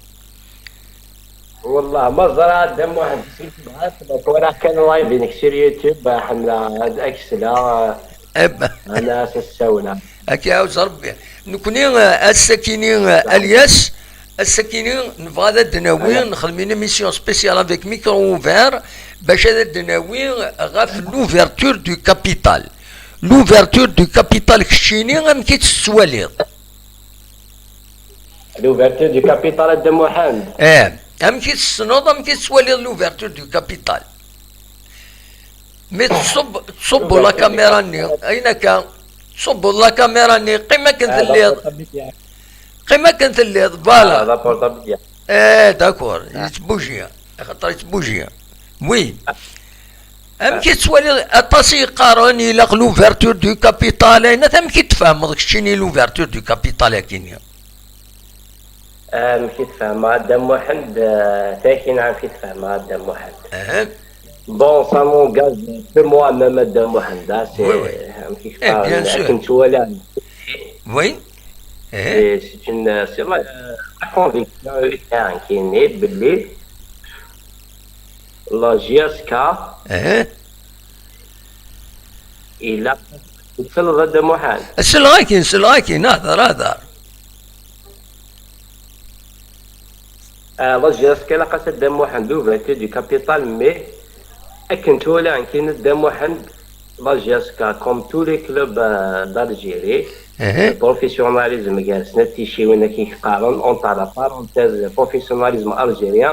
Wellah ma ẓriɣ a Dda Muḥend, si tebɣa, walaɣ kan live-inek sur YouTube, ḥemmleɣ ad ak-sleɣ, eh, ana as-ssawleɣ. Ad k-iɛawez Rebbi. Nekni, eh, ass-akini, eh, a Lyas, ass-akini nebɣa ad d-nawi, nexdem une émission spéciale avec micro ouvert, bac ad d-nawi ɣef l'ouverture du capital. L'ouverture du capital, keččini, amek i tt-tettwaliḍ? L'ouverture du capital, a Dda Muḥend. Eh, amek i tessneḍ, amek i tettwaliḍ l'ouverture du capital? Mi tṣubb, tṣubbu la caméra-nni, ayen akka, tṣubbu la caméra-nni, qqim akken telliḍ. Qqim akken telliḍ, voilà. Eh, d'accord, yettbuji, axaṭer yettbuji. Oui. Amek i tettwaliḍ, aṭas i yeqqaren ilaq l'ouverture du capital, ayen, amek i tfehmeḍ keččini l'ouverture du capital akini? Amek i tfehmeḍ a Dda Muḥend? Eh, takina amek i tfehmeḍ a Dda Muḥend? Bon, ça m'engage que moi-même a Dda Muḥend, ah, c'est, amek i teqqar, akken ttwaliɣ. Oui. C'est, c'est une, c'est la, la conviction i sɛiɣ nekkini belli la J S K ilaq, tselleḍ a Dda Muḥend? Selleɣ-ak-in, selleɣ-ak-in, hder, hder. Ah, la J S K ilaq-as a Dda Muḥend l'ouverture du capital, mais akken ttwaliɣ nekkini a Dda Muḥend, la J S K, comme tous les clubs, euh, d'Algérie, le professionnalisme gar snat ticciwin akken i k-qqaren, entre la parenthèse, le professionnalisme algérien,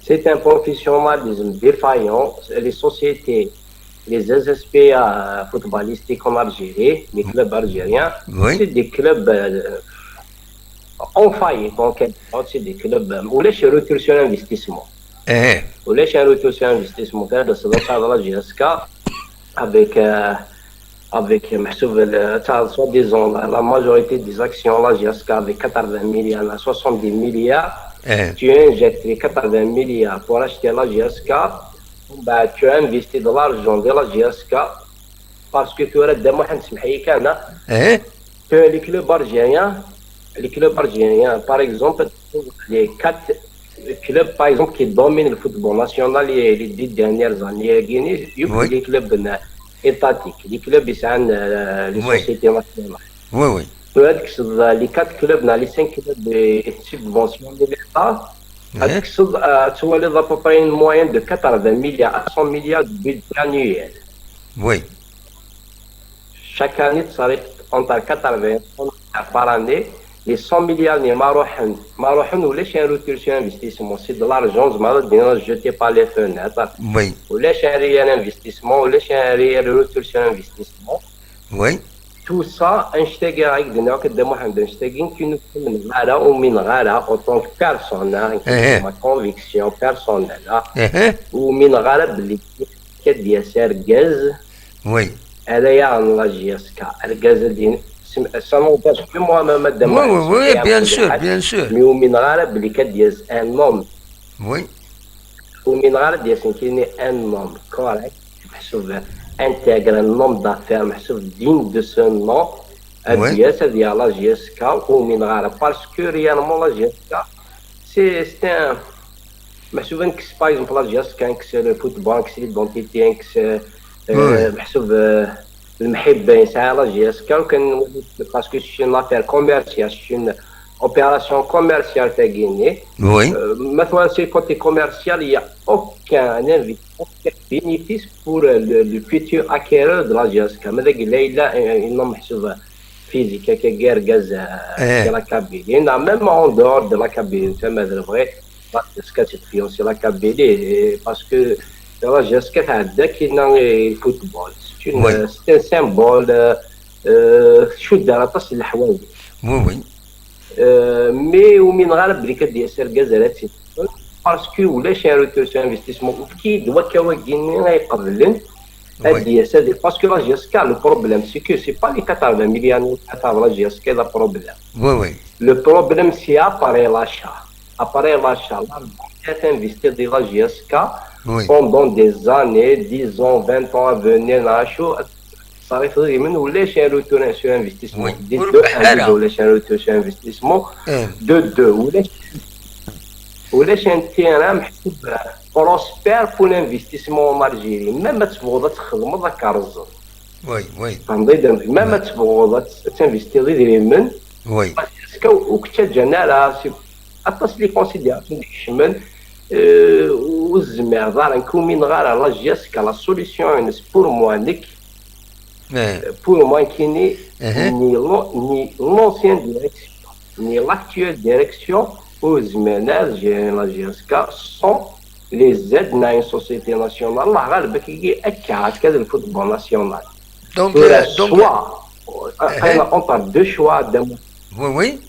c'est un professionnalisme défaillant. Les sociétés, les S S P A footballistiques en Algérie, les clubs algériens, c'est des clubs, euh, en faillite, en quelque sorte, c'est des clubs, euh, ulac retour sur investissement. Ulac un retour sur investissement. Quand même, c'est ça, la J S K, avec, euh, avec, euh, meḥsub, euh, soi-disant, la, la majorité des actions, la J S K, avec quatre-vingts milliards, là, soixante-dix milliards, tu injectes les quatre-vingts milliards pour acheter la J S K, bah, tu investis de l'argent de la J S K, parce que tu auras des moyens de se payer, hein. Tu as les clubs algériens, les clubs algériens, par exemple, les quatre clubs, par exemple, qui dominent le football national les, les dix dernières années, les clubs, euh, étatiques, les clubs, euh, les sociétés nationales. Oui, oui. Tu as, euh, les quatre clubs, les cinq clubs, euh, subventionnés l'État. Ad tekkseḍ, euh, ad twaliḍ à peu près une moyenne de quatre-vingts milliards à cent milliards de budget annuel. Oui. Chaque année, تصرف entre quatre-vingts et cent milliards par année. Les cent milliards-nni ma ruḥen, ma ruḥen, ulac un retour sur investissement. C'est de l'argent, زعما d-nniɣ, jeté par les fenêtres. Oui. Ulac un réel investissement, ulac un réel retour sur investissement. Oui. Tout ça, annect-agi i d-nniɣ, Dda Muḥend, annect-agi, nekk ur umineɣ ara, ur umineɣ ara, en tant que personne, hein, c'est ma conviction personnelle, hein. Ur umineɣ ara belli ad d-yas argaz, oui, ara yaɣen la J S K. Argaz ad yin-, ça n'empêche que moi-même, Dda Muḥend, oui, bien sûr, bien sûr. Mais ur umineɣ ara belli ad d-yas un homme. Oui. Ur umineɣ ara ad d-yas nekkini un homme correct, meḥsub intègre, un homme d'affaires, meḥsub digne de ce nom, ad d-yas, ad yaɣ la J S K, ur umineɣ ara. Parce que réellement la J S K, c'est, c'est un, meḥsub ad nekkes, par exemple, la J S K, ad nekkes le football, ad nekkes l'identité, ad nekkes, euh, meḥsub, euh, lemḥibba yesɛa la J S K, ur kan, parce que c'est une affaire commerciale, c'est une opération commerciale tagini. Oui. Euh, ma twalaḍ, c'est côté commercial, il y a aucun invi-, aucun bénéfice pour, euh, le, le futur acquéreur de la J S K. Ma d agella yella, euh, un homme meḥsub physique, akka, argaz, euh, de la Kabylie. Non, même en dehors de la Kabylie, ça, ma d vrai, la J S K, c'est influencer la Kabylie, et parce que la J S K, c'est un football. C'est une, oui, euh, c'est un symbole, euh, euh, شدار aṭas n leḥwayeǧ. Oui, oui. Euh, mais ur umineɣ ara belli ad d-yas argaz ara tt-, parce que ulac un retour sur investissement. Efk-iyi-d wakka wagi-nni ay iqeblen ad d-yas, ad, parce que la J S K, le problème, c'est que c'est pas les quatre-vingts milliards n la J S K le problème. Oui, oui. Le problème, c'est après l'achat. Après l'achat, l'argent qui est investi dans la J S K, oui, pendant des années, dix ans, vingt ans à venir, نعيشو صريف دائما ولاش un retour sur investissement. Oui. De deux, un, ولاش un retour sur investissement. De deux, ولاش، ولاش un terrain محسوب prospère pour l'investissement en Algérie. Même ad tebɣuḍ ad txedmeḍ, ad k-rẓen. Oui, oui. Même ad tebɣuḍ ad t-, ad tinvestiḍ idrimen, oui, parce que ur k-ttaǧǧan ara, si, aṭas les considérations d-ikecmen, euh, ur zmireḍ ara, nekk ur umineɣ ara la J S K, la solution-ines pour moi, nekk, pour moi, nekkini, ni l'an-, ni l'ancienne direction, ni l'actuelle direction, ur zmiren ara ad gérer la J S K sans les aides n une société nationale, Allah ɣaleb, akka, akka, akka d le football national. Donc, tura, euh, donc, soit, euh, entre deux choix, Dda Muḥend. Oui, oui.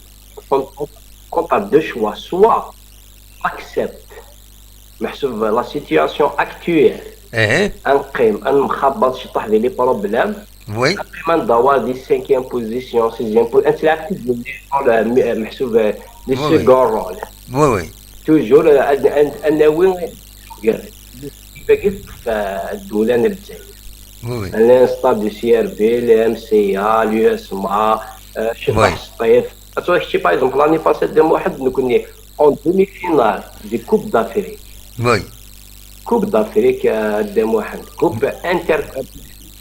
Entre, entre deux choix, soit accepte, meḥsub la situation actuelle, ad neqqim, ad nemxabaḍ ciṭuḥ di les problèmes, oui, ad neqqim ad ندور di cinquième position, sixième position, ad nettlaɛab toujours, euh, meḥsub, euh, di second rôle. Oui, oui. Toujours, euh, ad, ad, ad nawi, euh, dagi teṭṭef, euh, ddula n Lezzayer. Oui, oui. L'instar du C R B, le M C A, l'U S M A, euh, ciṭuḥ Sṭif. Ad twalaḍ kečči, par exemple, l'année passée, Dda Muḥend, nekkni en demi-finale de Coupe d'Afrique. Oui. Coupe d'Afrique, euh, Dda Muḥend. Coupe inter-,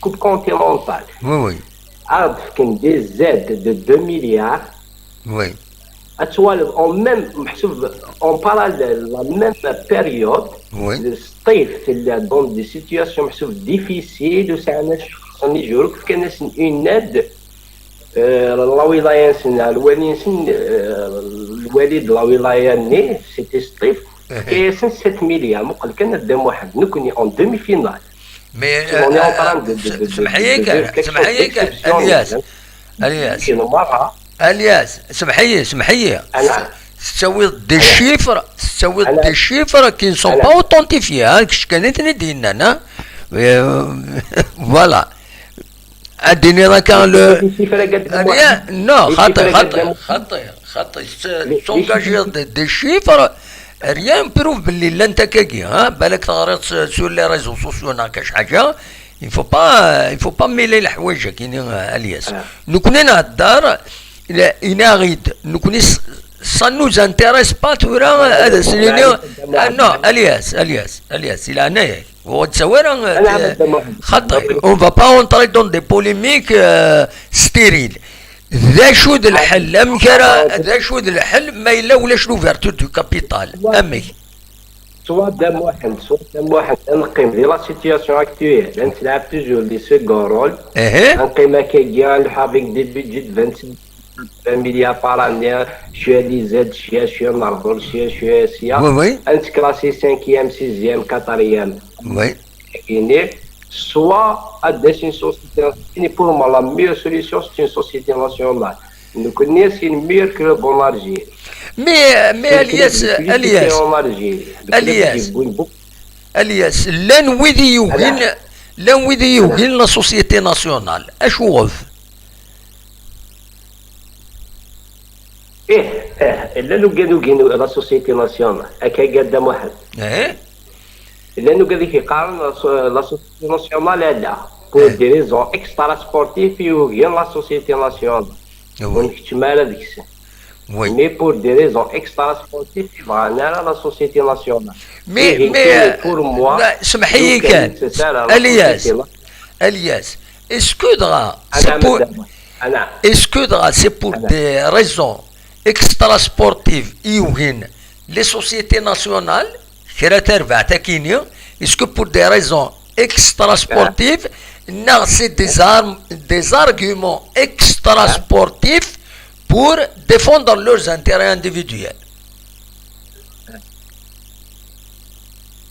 Coupe continentale. Oui, oui. Ad d-fken des aides de deux milliards. Oui. Ad twaliḍ en même, meḥsub, en parallèle, la même période, oui, Sṭif tella dans des situations meḥsub difficiles, ur sɛin acu xeṣṣen ijuruk, fkan-asen une aide, euh, la wilaya-nsen, lwali-nsen, euh, lwali de la wilaya-nni, c'était Sṭif, fkan-asen sept milliards, muqel kan a Dda Muḥend, nekkni en demi-finale. Mais, euh, on est en train de, de, de, de, semḥ-iyi kan, semḥ-iyi kan, Alyas. Alyas. Alyas, semḥ-iyi, semḥ-iyi. Tettawiḍ des chiffres, tettawiḍ des chiffres qui ne sont pas authentifiés, hein, kečč kan i ten-id-yennan, hein. Euh, voilà. Ad d-tiniḍ akka le, non, xaṭi, xaṭi, xaṭi, xaṭi, s'engager des, des chiffres, rien prouve belli llant akkagi, hein, balak teɣriḍ sur les réseaux sociaux neɣ kac ḥaǧa, il faut pas, il faut pas mêler leḥwayeǧ-agi-nni, Alyas. Nekkni nhedder, ila, inaɣ-id, nekkni s-, ça nous intéresse pas tura, ad as-nini, ah, non, Alyas, Alyas, Alyas, di leɛnaya-k. Ur d-ttawi ara, euh, xaṭi, on va pas entrer dans des polémiques, euh, stériles. D acu d lḥel? Amek ara, d acu d lḥel ma yella ulac l'ouverture du capital? Amek? Soit Dda Muḥend, soit Dda Muḥend, ad neqqim di la situation actuelle, ad nettlaɛab toujours les seconds rôles, ad neqqim akkagi, ad nleḥḥu avec des budgets de vingt-cinq, vingt milliards par année, cwiya les aides, cwiya, cwiya n rrḍul, cwiya, cwiya, sya, ad nettclassi cinquième, sixième, quatrième. Soit ad d-tas une société nationale, pour moi la meilleure solution c'est une société nationale. Nekkni c'est le meilleur club en Algérie. Mais, mais Alyas, Alyas, Alyas, Alyas, llan wid i yugin, llan wid i yugin la société nationale. Acuɣef? Ih, ih, llan ugan ugin la société nationale, akka Gadda Muḥend. Eh? Llan ugan i k-yeqqaren la so-, la société nationale, ala. Pour des raisons extra-sportives i ugin la société nationale. Ur nkeččem ara deg-sen. Mais pour des raisons extra-sportives i bɣan ara la société nationale. Mais, mais, pour moi, semḥ-iyi kan, Alyas, Alyas, est-ce que dɣa c'est pour, est-ce que dɣa c'est pour des raisons extra-sportives i ugin les sociétés nationales, kra tarbaɛt akini, est-ce que pour des raisons extra-sportives, neɣ c'est des armes, des arguments extra-sportifs pour défendre leurs intérêts individuels?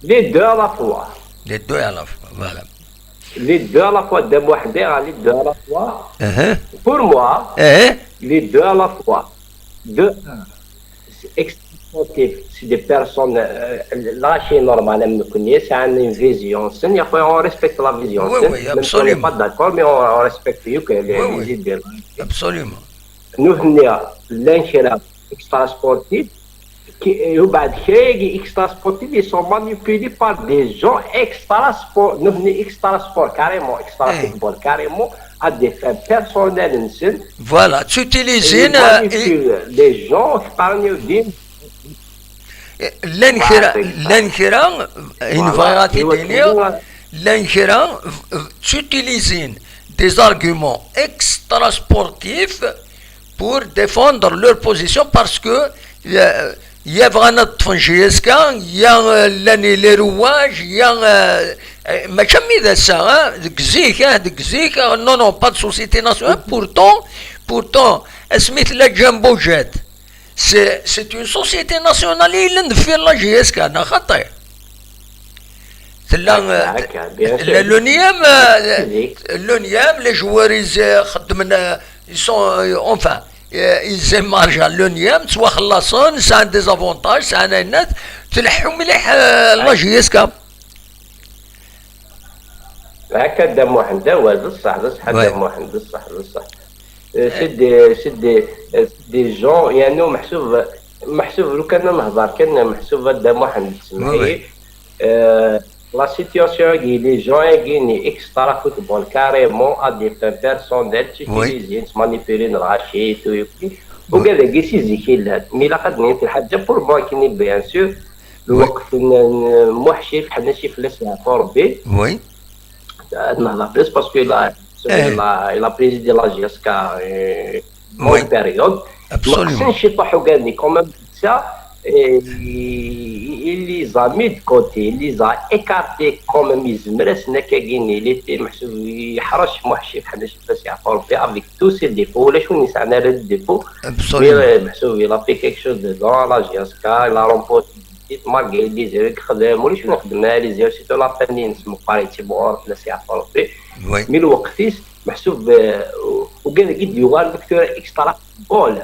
Les deux à la fois. Les deux à la fois, voilà. Les deux à la fois, Dda Muḥend, les deux à la fois. Pour moi, les deux à la fois. De un, c'est extra-sportif, c'est des personnes, euh, lâchées normal, am nekkni, c'est une vision. C'est-à-dire qu'on respecte la vision. Oui, oui, absolument. On n'est pas d'accord, mais on, on respecte que les, les idées. Absolument. Nous venir l'inchéra extra-sportif, qui, et au bas de extra-sportif, ils sont manipulés par des gens extra-sport-, nous venir extra-sport, carrément, extra-football, carrément, à des fins personnelles, voilà, tu utilises une, euh, les gens qui parlent d'une llan kra, llan kra, ayen bɣiɣ ad t-id-iniɣ, llan kra, euh, utiliser des arguments extra-sportifs pour défendre leur position parce que, euh, ya bɣan ad ṭṭfen J S K, ya, euh, llan les rouages, ya, euh, euh, mačči am d ass-a, hein, deg zik, hein, deg zik, euh, non, non, pas de société nationale, pourtant, pourtant, asmi tella Jumbo Jet, c'est, c'est une société nationale i yellan deffir la J S K, neɣ xaṭi? Tella, euh, tella l'ONIEM, euh, l'ONIEM, les joueurs, ils, euh, xeddmen, euh, ils sont, euh, enfin, euh, ils émargent à l'ONIEM, ttwaxellaṣen, sɛan des avantages, sɛan ayenna, tleḥḥu mliḥ, euh, la J S K. هكا دا محمد، ايوا، بصح، بصح، دا محمد، بصح، بصح. آه، c'est des, c'est des, آه، c'est des gens، يعني، محسوب، محسوب لو كان نهضر، كان محسوب دا محمد، سمحي. آه، la situation هي les gens يجيني extra football carrément à des fins personnelles، تيتيليزين، تمانيبيلين الغاشي، تو يوكي. وكذا كي سي زيكي لهاد. مي لا قد نيت الحاجة pour moi كيني bien sûr. الوقت ن-، ن-، موحشي في حنا شي فلاس يعرفوا ربي. Oui. آه، نهضر بليس parce que il a، il a présidé la J S K، آه، longue période. Absolument. ما خصنيش يطيحوا كاع لي quand même ça، آه، il les a mis de côté، il les a écartés quand même. يزمر اسنا كاكيني، il était محسوب يحرش موحشي في حنا شي فلاس يعرفوا ربي avec tous ses défauts، ولا شو نسعنا على الديفو. Absolument. Mais، آه، محسوب il a fait quelque chose de grand، la J S K، il a remporté malgré les erreurs يخدم، ولا شنو يخدم مع les erreurs، surtout la fin اللي نسمو باريتي بور في الناس يعرفوا ربي. Oui. Mais الوقتيس محسوب، آه، وكان قد يوغال دكتور extra football.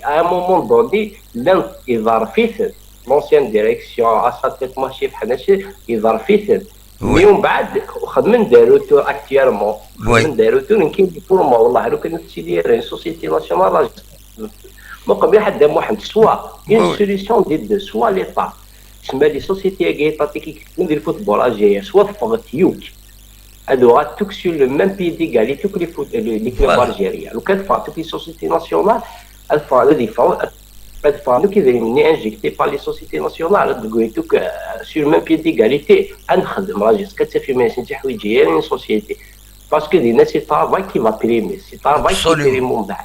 À un moment donné، لان يضرفيثن l'ancienne direction، à sa tête ماشي بحال هادشي، يضرفيثن. Oui. Mais ومن بعد خدمن دارو تو actuellement. Oui. خدمن دارو تو، كاين pour moi، والله لو كانت تسيدي une société nationale، ما قبل حد واحد، soit une solution des deux، soit l'État. تسمى les sociétés étatiques من ديال الفوتبول الجزائر، soit تفغت يوك. هادو غاتوك sur le même pied d'égalité que les foot-، les، les clubs algériens. لو كان تفغت les sociétés nationales، تفغ، غادي يفغ، تفغ دوك يديروا injectés par les sociétés nationales، دوك، euh، sur le même pied d'égalité. غنخدم راجل كتصيفي ما يسنتي حوايج، هي une société. Parce que دينا c'est travail qui va primer، c'est travail qui prime من بعد.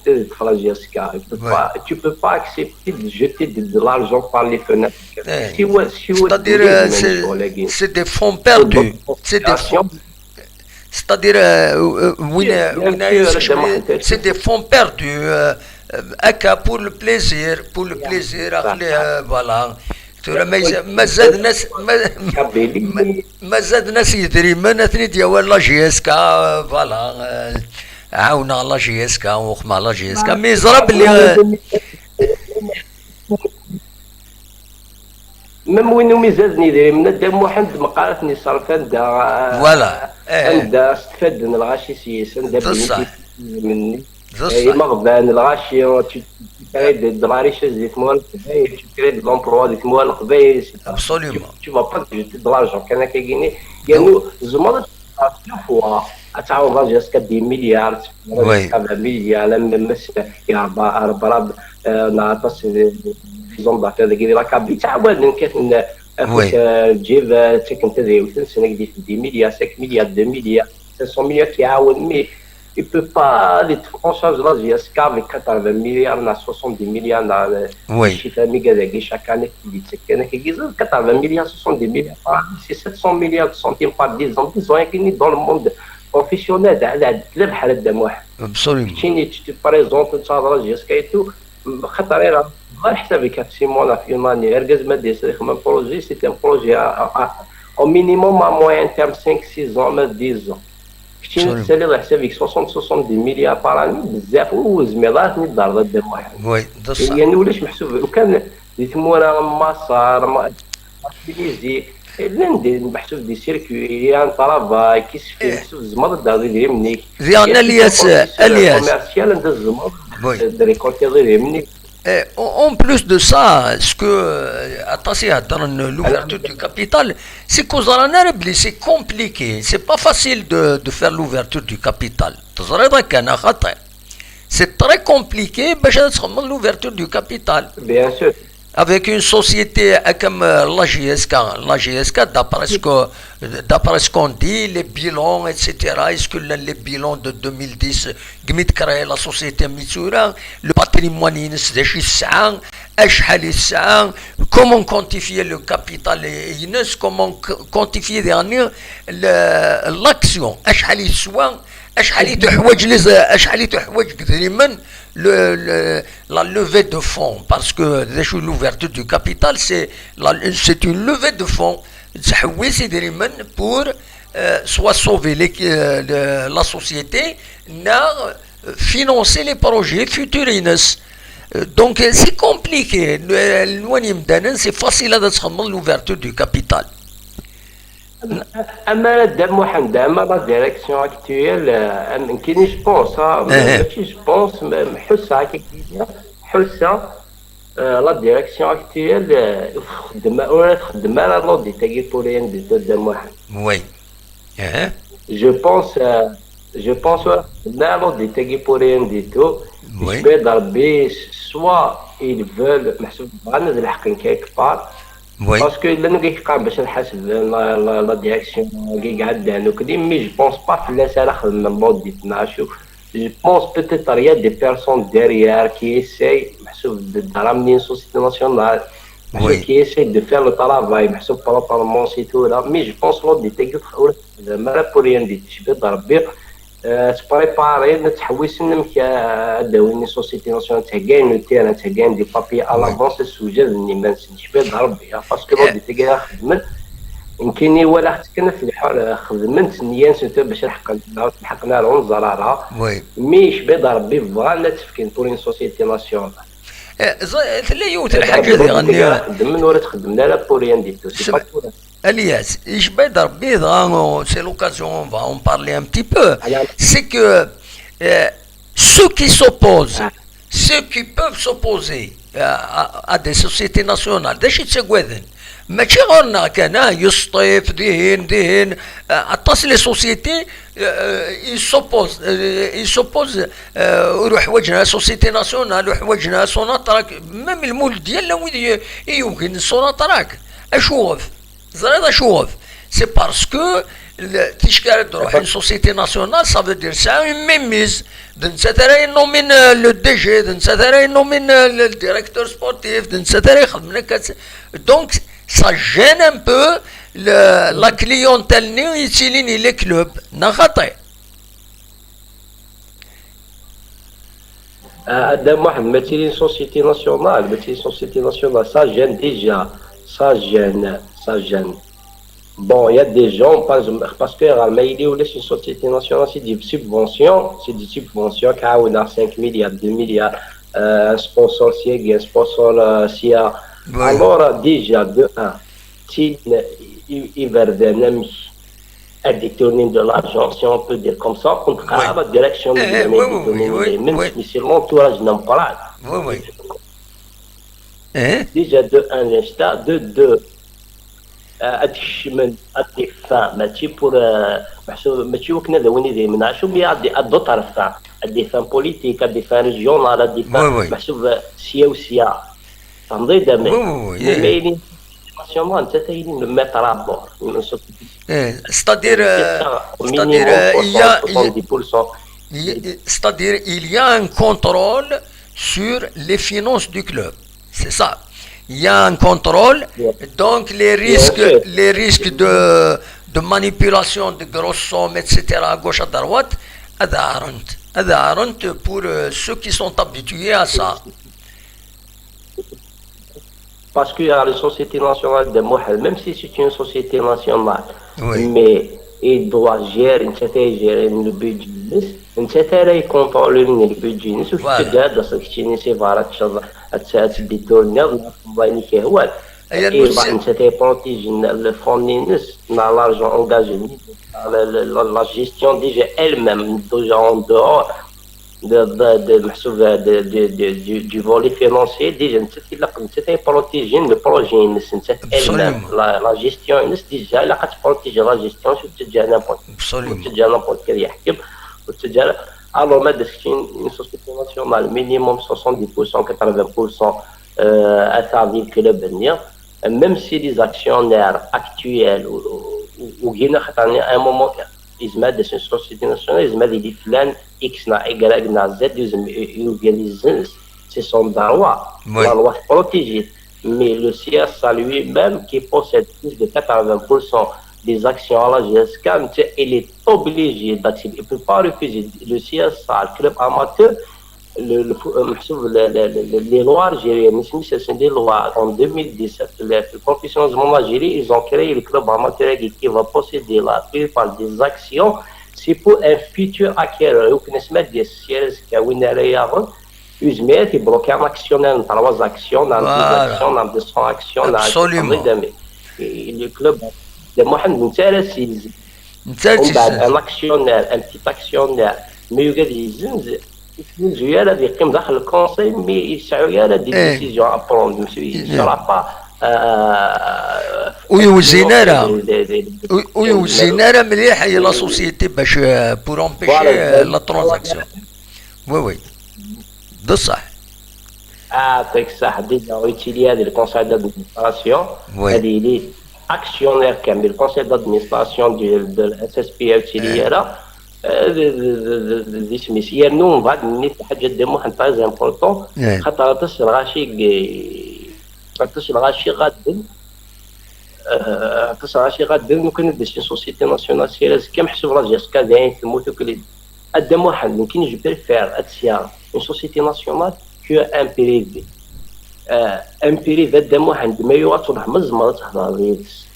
accepter d'être la J S K. Tu peux pas, tu peux pas accepter de jeter de, de l'argent par les fenêtres. Eh, c'est-à-dire, euh, c'est des fonds perdus. C'est des fonds. C'est-à-dire, euh, euh, c'est des fonds perdus. Euh, euh, pour le plaisir, pour le plaisir, voilà. Tura ma, ma zad nas, ma, ma, ma zad nas yedrimen, ad ten-id-yawi la J S K, euh, voilà, euh, ɛawneɣ la J S K, uxmeɣ la J S K, mais yeẓra belli, euh, même win umi zaden idrimen, Dda Muḥend meqqar ad ten-iṣerf anda, euh, voilà, eh, anda stfaden lɣaci s-yes, anda bénéficien. D ṣṣeḥ. Imeɣban, lɣaci, tu, tu crées de, de la richesse di tmura n Leqbayel, tu crées de l'emploi di tmura n Leqbayel, c'est pas, absolument, tu, tu vas pas jeter de l'argent kan akka-gini. Yernu tzemreḍ ad tɛawdeḍ jusqu'à dix milliards, jusqu'à vingt milliards, la même, euh, neɣ aṭas, euh, des hommes d'affaires dagi di la Kabylie ttɛawaden, kkaten, euh, afus, euh, lǧib, euh, ttaken tadriwt-nsen, ak d-yefk dix milliards, cinq milliards, deux milliards, cinq cent milliards, kiɛawen, mais il peut pas, di tebɣa charge la J S K avec quatre-vingts milliards, neɣ soixante-dix milliards, neɣ, euh, chiffre amiga dagi chaque année, di ttekken, quatre-vingts milliards, soixante-dix milliards par année, c'est sept cents milliards de centimes par dix ans. Dix ans, dans le monde professionnel, d, d, d lebḥer, Dda Muḥ. Absolument. Keččini, tu te présentes, tu as la J S K et tout, xaṭer ira, ɣer ḥsab-ik ɣef six mois, ɣef une année, argaz ma d-yesrix même projet, c'est un projet à, à, à, au minimum à moyen terme, cinq, six ans, même dix ans. Keččini tessaliḍ ɣer ḥsab-ik soixante, soixante-dix milliards par année, bezzaf, ur zmireḍ ara ad ten-id-terreḍ, a Dda Muḥ. Oui, d ṣṣeḥ. Yerna ulac meḥsub, ukan di tmura n Maṣer, ma, Tunisie, llan di, meḥsub di circuit, il y a un travail qui se fait, meḥsub tzemreḍ ad d-terreḍ idrimen-ik. Diɣen, Alyas, Alyas, commercial, anda tzemreḍ ad d-récoltiḍ idrimen-ik. Eh, en, en plus de ça, ce que, euh, aṭas i heddren, l'ouverture du capital, c'est que ẓran ara belli c'est compliqué, c'est pas facile de, de faire l'ouverture du capital. Teẓriḍ akka, neɣ xaṭi? C'est très compliqué bac ad txedmeḍ l'ouverture du capital. Bien sûr. Avec une société comme, euh, la J S K. La J S K, d'après ce que, d'après ce qu'on dit, les bilans, et cetera, est-ce que les bilans de deux mille dix, segmi i créé la société Mitsura, le patrimoine-ines, d acu i tesɛa, acḥal i tesɛa, comment quantifier le capital-ines, comment qu-, quantifier, diɣen, le, l'action, acḥal i teswa, acḥal i tuḥwaǧ les, acḥal i tuḥwaǧ deg idrimen, le, le, la levée de fonds, parce que déjà l'ouverture du capital, c'est la, c'est une levée de fonds. Tettḥewwis idrimen pour, euh, soit sauver les, euh, le, la société, neɣ, euh, financer les projets futurs-ines. Euh, donc, euh, c'est compliqué. Le, le, c'est facile à l'ouverture du capital. Ama Dda Muḥend, ama la direction actuelle, euh, am- nekkini je pense, ah, mačči je pense, mais ḥusseɣ akka, ḥusseɣ, euh, la direction actuelle, euh, ur txeddem, ur txeddem ara l'audit-agi pour rien du tout, Dda Muḥend. Oui. Eh, Je pense, euh, je pense ur txeddem ara l'audit-agi pour rien du tout. Oui. Jbed Rebbi, soit ils veulent, meḥsub bɣan ad lḥeqen quelque part, oui. Parce que llan wid yeqqaren bac ad ḥasben la, la, la direction-agi iɛeddan akk-nni, mais je pense pas fell-as ara xedmen l'audit neɣ acu. Je pense peut-être il y a des personnes derrière qui essayent, meḥsub d ramener une société nationale, meḥsub Oui. qui essayent de faire le travail, meḥsub proprement si tura, mais je pense l'audit-agi ur txeddem ara pour rien du tout, jbed Rebbi. Euh, ttpréparen, ttḥewwisen amek, euh, ad d-awin une société nationale, ttheggayen le terrain, ttheggayen des papiers à l'avance, ssewjaden iman-nsen, jbed Rebbi, hein, parce que l'audit-agi ara xedmen, nekkini walaɣ-tt kan ɣef lḥal, euh, xedmen-tt nniya-nsen tura bac ad lḥeqen, lḥeqen ara ur neẓri ara, Oui. mais jbed Rebbi bɣan ad tt-fken pour une société nationale. Eh, ẓ- tella yiwet n lḥaǧa diɣen. Xedmen ur txeddmen ara pour rien du tout. C'est pas pour Elias, ijbed Rebbi dɣa, c'est l'occasion, on va en parler un petit peu. Alors- C'est que euh, ceux qui s'opposent, Ah. ceux qui peuvent s'opposer à, à- à des sociétés nationales, d acu i ttaggaden? Mačči ɣur-neɣ kan, ah, Yesṭif, dihin, dihin, ah, aṭas les sociétés, euh, ils s'opposent, euh, ils s'opposent, euh, ur ḥwaǧen ara société nationale, ur ḥwaǧen ara Sonatrach, même lmulud yella wid i- i yugin Sonatrach. Acuɣef? Ẓriḍ acuɣef? C'est parce que le- ticki ara d-ruḥ une société nationale, ça veut dire ça une mainmise. D nettat ara yinnumin, euh, le D G, d nettat ara yinnumin, euh, le directeur sportif, d nettat ara ixedmen akka. Donc, ça gêne un peu le- la clientèle-nni yettilin i les clubs. Neɣ xaṭi? Ah, Dda Muḥend, mačči une société nationale, mačči une société nationale, ça gêne déjà, ça gêne, ça gêne. Bon, il y a des gens, par exemple, parce que ɣer ma yili ulac une société nationale, c'est des subventions, c'est des subventions qui ont cinq milliards, deux milliards, euh, un sponsor sya, un sponsor, euh, sya. Oui. Alors, euh, déjà, de un, tin, i- i- iberdan amek ad détourner de l'argent, si on peut dire comme ça, contre Oui. la direction de Eh, eh, l'année oui, oui, détourner oui, les mêmes, oui. Mais c'est l'entourage d'un plan. Oui, oui. Eh? Déjà, de un, l'insta, de deux, euh, ad kecmen, ad des fins, mačči pour, euh, meḥsub, mačči wakken ad awin idrimen, acu, mais à des, à d'autres fins, à des fins politiques, à des fins régionales, à des fins, Oui, oui. Meḥsub, euh, sya u sya. Tfehmeḍ-iyi-d, amek? Oui, oui, oui, Mais eh. ma yili nationale, nettat ay yilin le maître à bord. Eh, c'est-à-dire, euh, C'est ça, au c'est-à-dire, minimum euh, il y a, il y a- soixante-dix pour cent. il y a- c'est-à-dire, il y a un contrôle sur les finances du club. C'est ça. Il y a un contrôle. Bien. Donc, les Bien risques, sûr. les risques de, de manipulation de grosses sommes, et cetera, à gauche, à droite, ad ɛerrent. Ad ɛerrent pour, euh, ceux qui sont habitués à ça. Parce que la société nationale de Mohel, même si c'est une société nationale, Oui. Mais il doit gérer, nettat ay yegren le budget-nnes, nettat ara icontrôlen le budget-nnes, ur Voilà. teǧǧa ad as-keččini si beṛṛa ad teččeḍ, ad tt-, ad tt-détourneḍ, neɣ ad txedmeḍ ayen i k-yehwan. Aya Et lmus- bah, nettat ay protégé le fonds-nnes, neɣ l'argent engagé, la, la, la, la gestion déjà elle-même, déjà en dehors de, de, de, meḥsub, de, de, de, du, du volet financier, déjà, nettat ilaq, nettat ay protégé le projet-nnes, nettat elle-même, Absolument. la, la gestion-nnes, déjà, ilaq ad protégé la gestion, ur teǧǧa n'importe, Absolument. ur teǧǧa n'importe quel yeḥkem, ur teǧǧa ara. Alors, ma d-as une, une société nationale, minimum soixante-dix pour cent, quatre-vingts pour cent, euh, à servir le club, même si les actionnaires actuels, ou, ou, ou, à un moment, yezmer ad d-tas une société nationale, yezmer ad yili flan X neɣ Y neɣ Z, yezmer, yugi ad yezzenz, c'est son droit. Oui. La loi protégée. Mais le C S A lui-même, qui possède plus de quatre-vingts pour cent des actions à la G S K, il est obligé d'accepter. Il ne peut pas refuser. Le C S A, le club amateur, le, le, euh, meḥsub, le, le, le, le, les lois algériennes, ce sont des lois en deux mille dix-sept, le, le professionnalisme en Algérie, ils ont créé le club amateur qui va posséder la plupart des actions. C'est pour un futur acquéreur. Donc, nesma des sièges qui a winner, ils mettent bloqué un actionnaire, trois actions, dans Voilà. Des actions, dans des cent actions, dans Absolument. Et le club, Dda Muḥend netta ara s-yezzenzen. Netta ara s-yezzenzen. Umbeɛd, un actionnaire, un petit actionnaire, ma yugad yezzenz, ur yezzenzu ara ad yeqqim daxel lkunṣiy, mi yesɛu ara des décisions à prendre, ne sera pas, euh, ur yewzin ara. Ur yewzin ara mliḥ i la société bac, euh, pour empêcher, euh, la transaction. Oui, oui. D ṣṣeḥ. Ah, c'est ça. Déjà, ur yettili ara di le conseil d'administration. Oui. Ad yili actionnaire kamel. Le conseil d'administration de la S S P A ur yettili ara. D isem-is. Yernu mbeɛd nni ḥaǧa Dda Muḥend très important. Xaṭer aṭas n lɣaci, aṭas n lɣaci ɣadden, aṭas n lɣaci ɣadden, lukan ad d-tas une société nationale, si azekka meḥsub la J S K dayen temmut akk. A Dda Muḥend, nekkini, je préfère ad tt-yaɣ une société nationale que un privé. Un privé, a Dda Muḥend, ma yuɣ ad truḥ, ma tzemreḍ ad thedreḍ yid-s.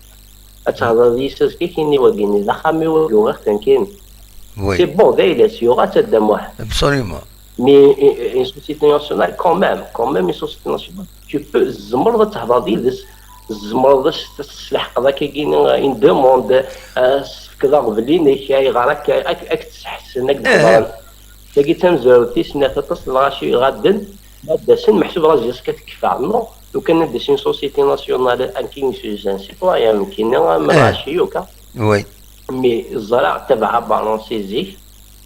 Ad thedreḍ yis-s azekka, kini wagi-nni d axxam-iw, ad yuɣ ixten kini. C'est bon, d ayla-s, yuɣ-tt a Dda Muḥend. Absolument. Mais une société nationale, quand même, quand même une société nationale, tu peux, tzemreḍ ad thedreḍ yid-s, tzemreḍ ad s-tesleḥqeḍ akkagi une demande, ad s-tefkeḍ aɣbel-inek, ayɣer akka, ad k-ttseḥsen, ad k-d-hedren. Tagi d tamezwarut tis snat, aṭas n lɣaci iɣadden, ma d-asen, meḥsub la J S K tekfa. Non, lukan ad d-tas une société nationale, amek i s-yuzan citoyen, nekkini am lɣaci, akka. Mais ẓriɣ, tabaɛeɣ Abalun si zik,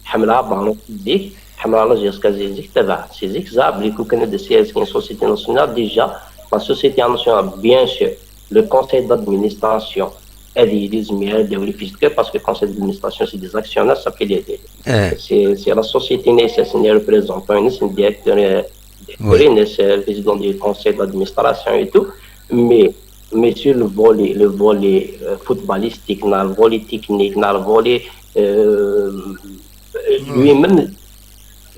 ḥemmleɣ Abalun si zik, ḥemmleɣ la J S K si zik, tabaɛeɣ si zik, ẓriɣ belli lukan ad d-tas une société nationale, déjà, la société nationale, bien sûr, le conseil d'administration, ad yili zemir ad d-awi les fiches de cœur, parce que le conseil d'administration, c'est des actionnaires, ça fait les, c'est, c'est la société nécessaire, les représentants, les directeurs, euh, directeurs, le président du conseil d'administration et tout, mais, mais sur le volet, le volet, euh, footballistique, dans le volet technique, dans le volet, euh, lui-même,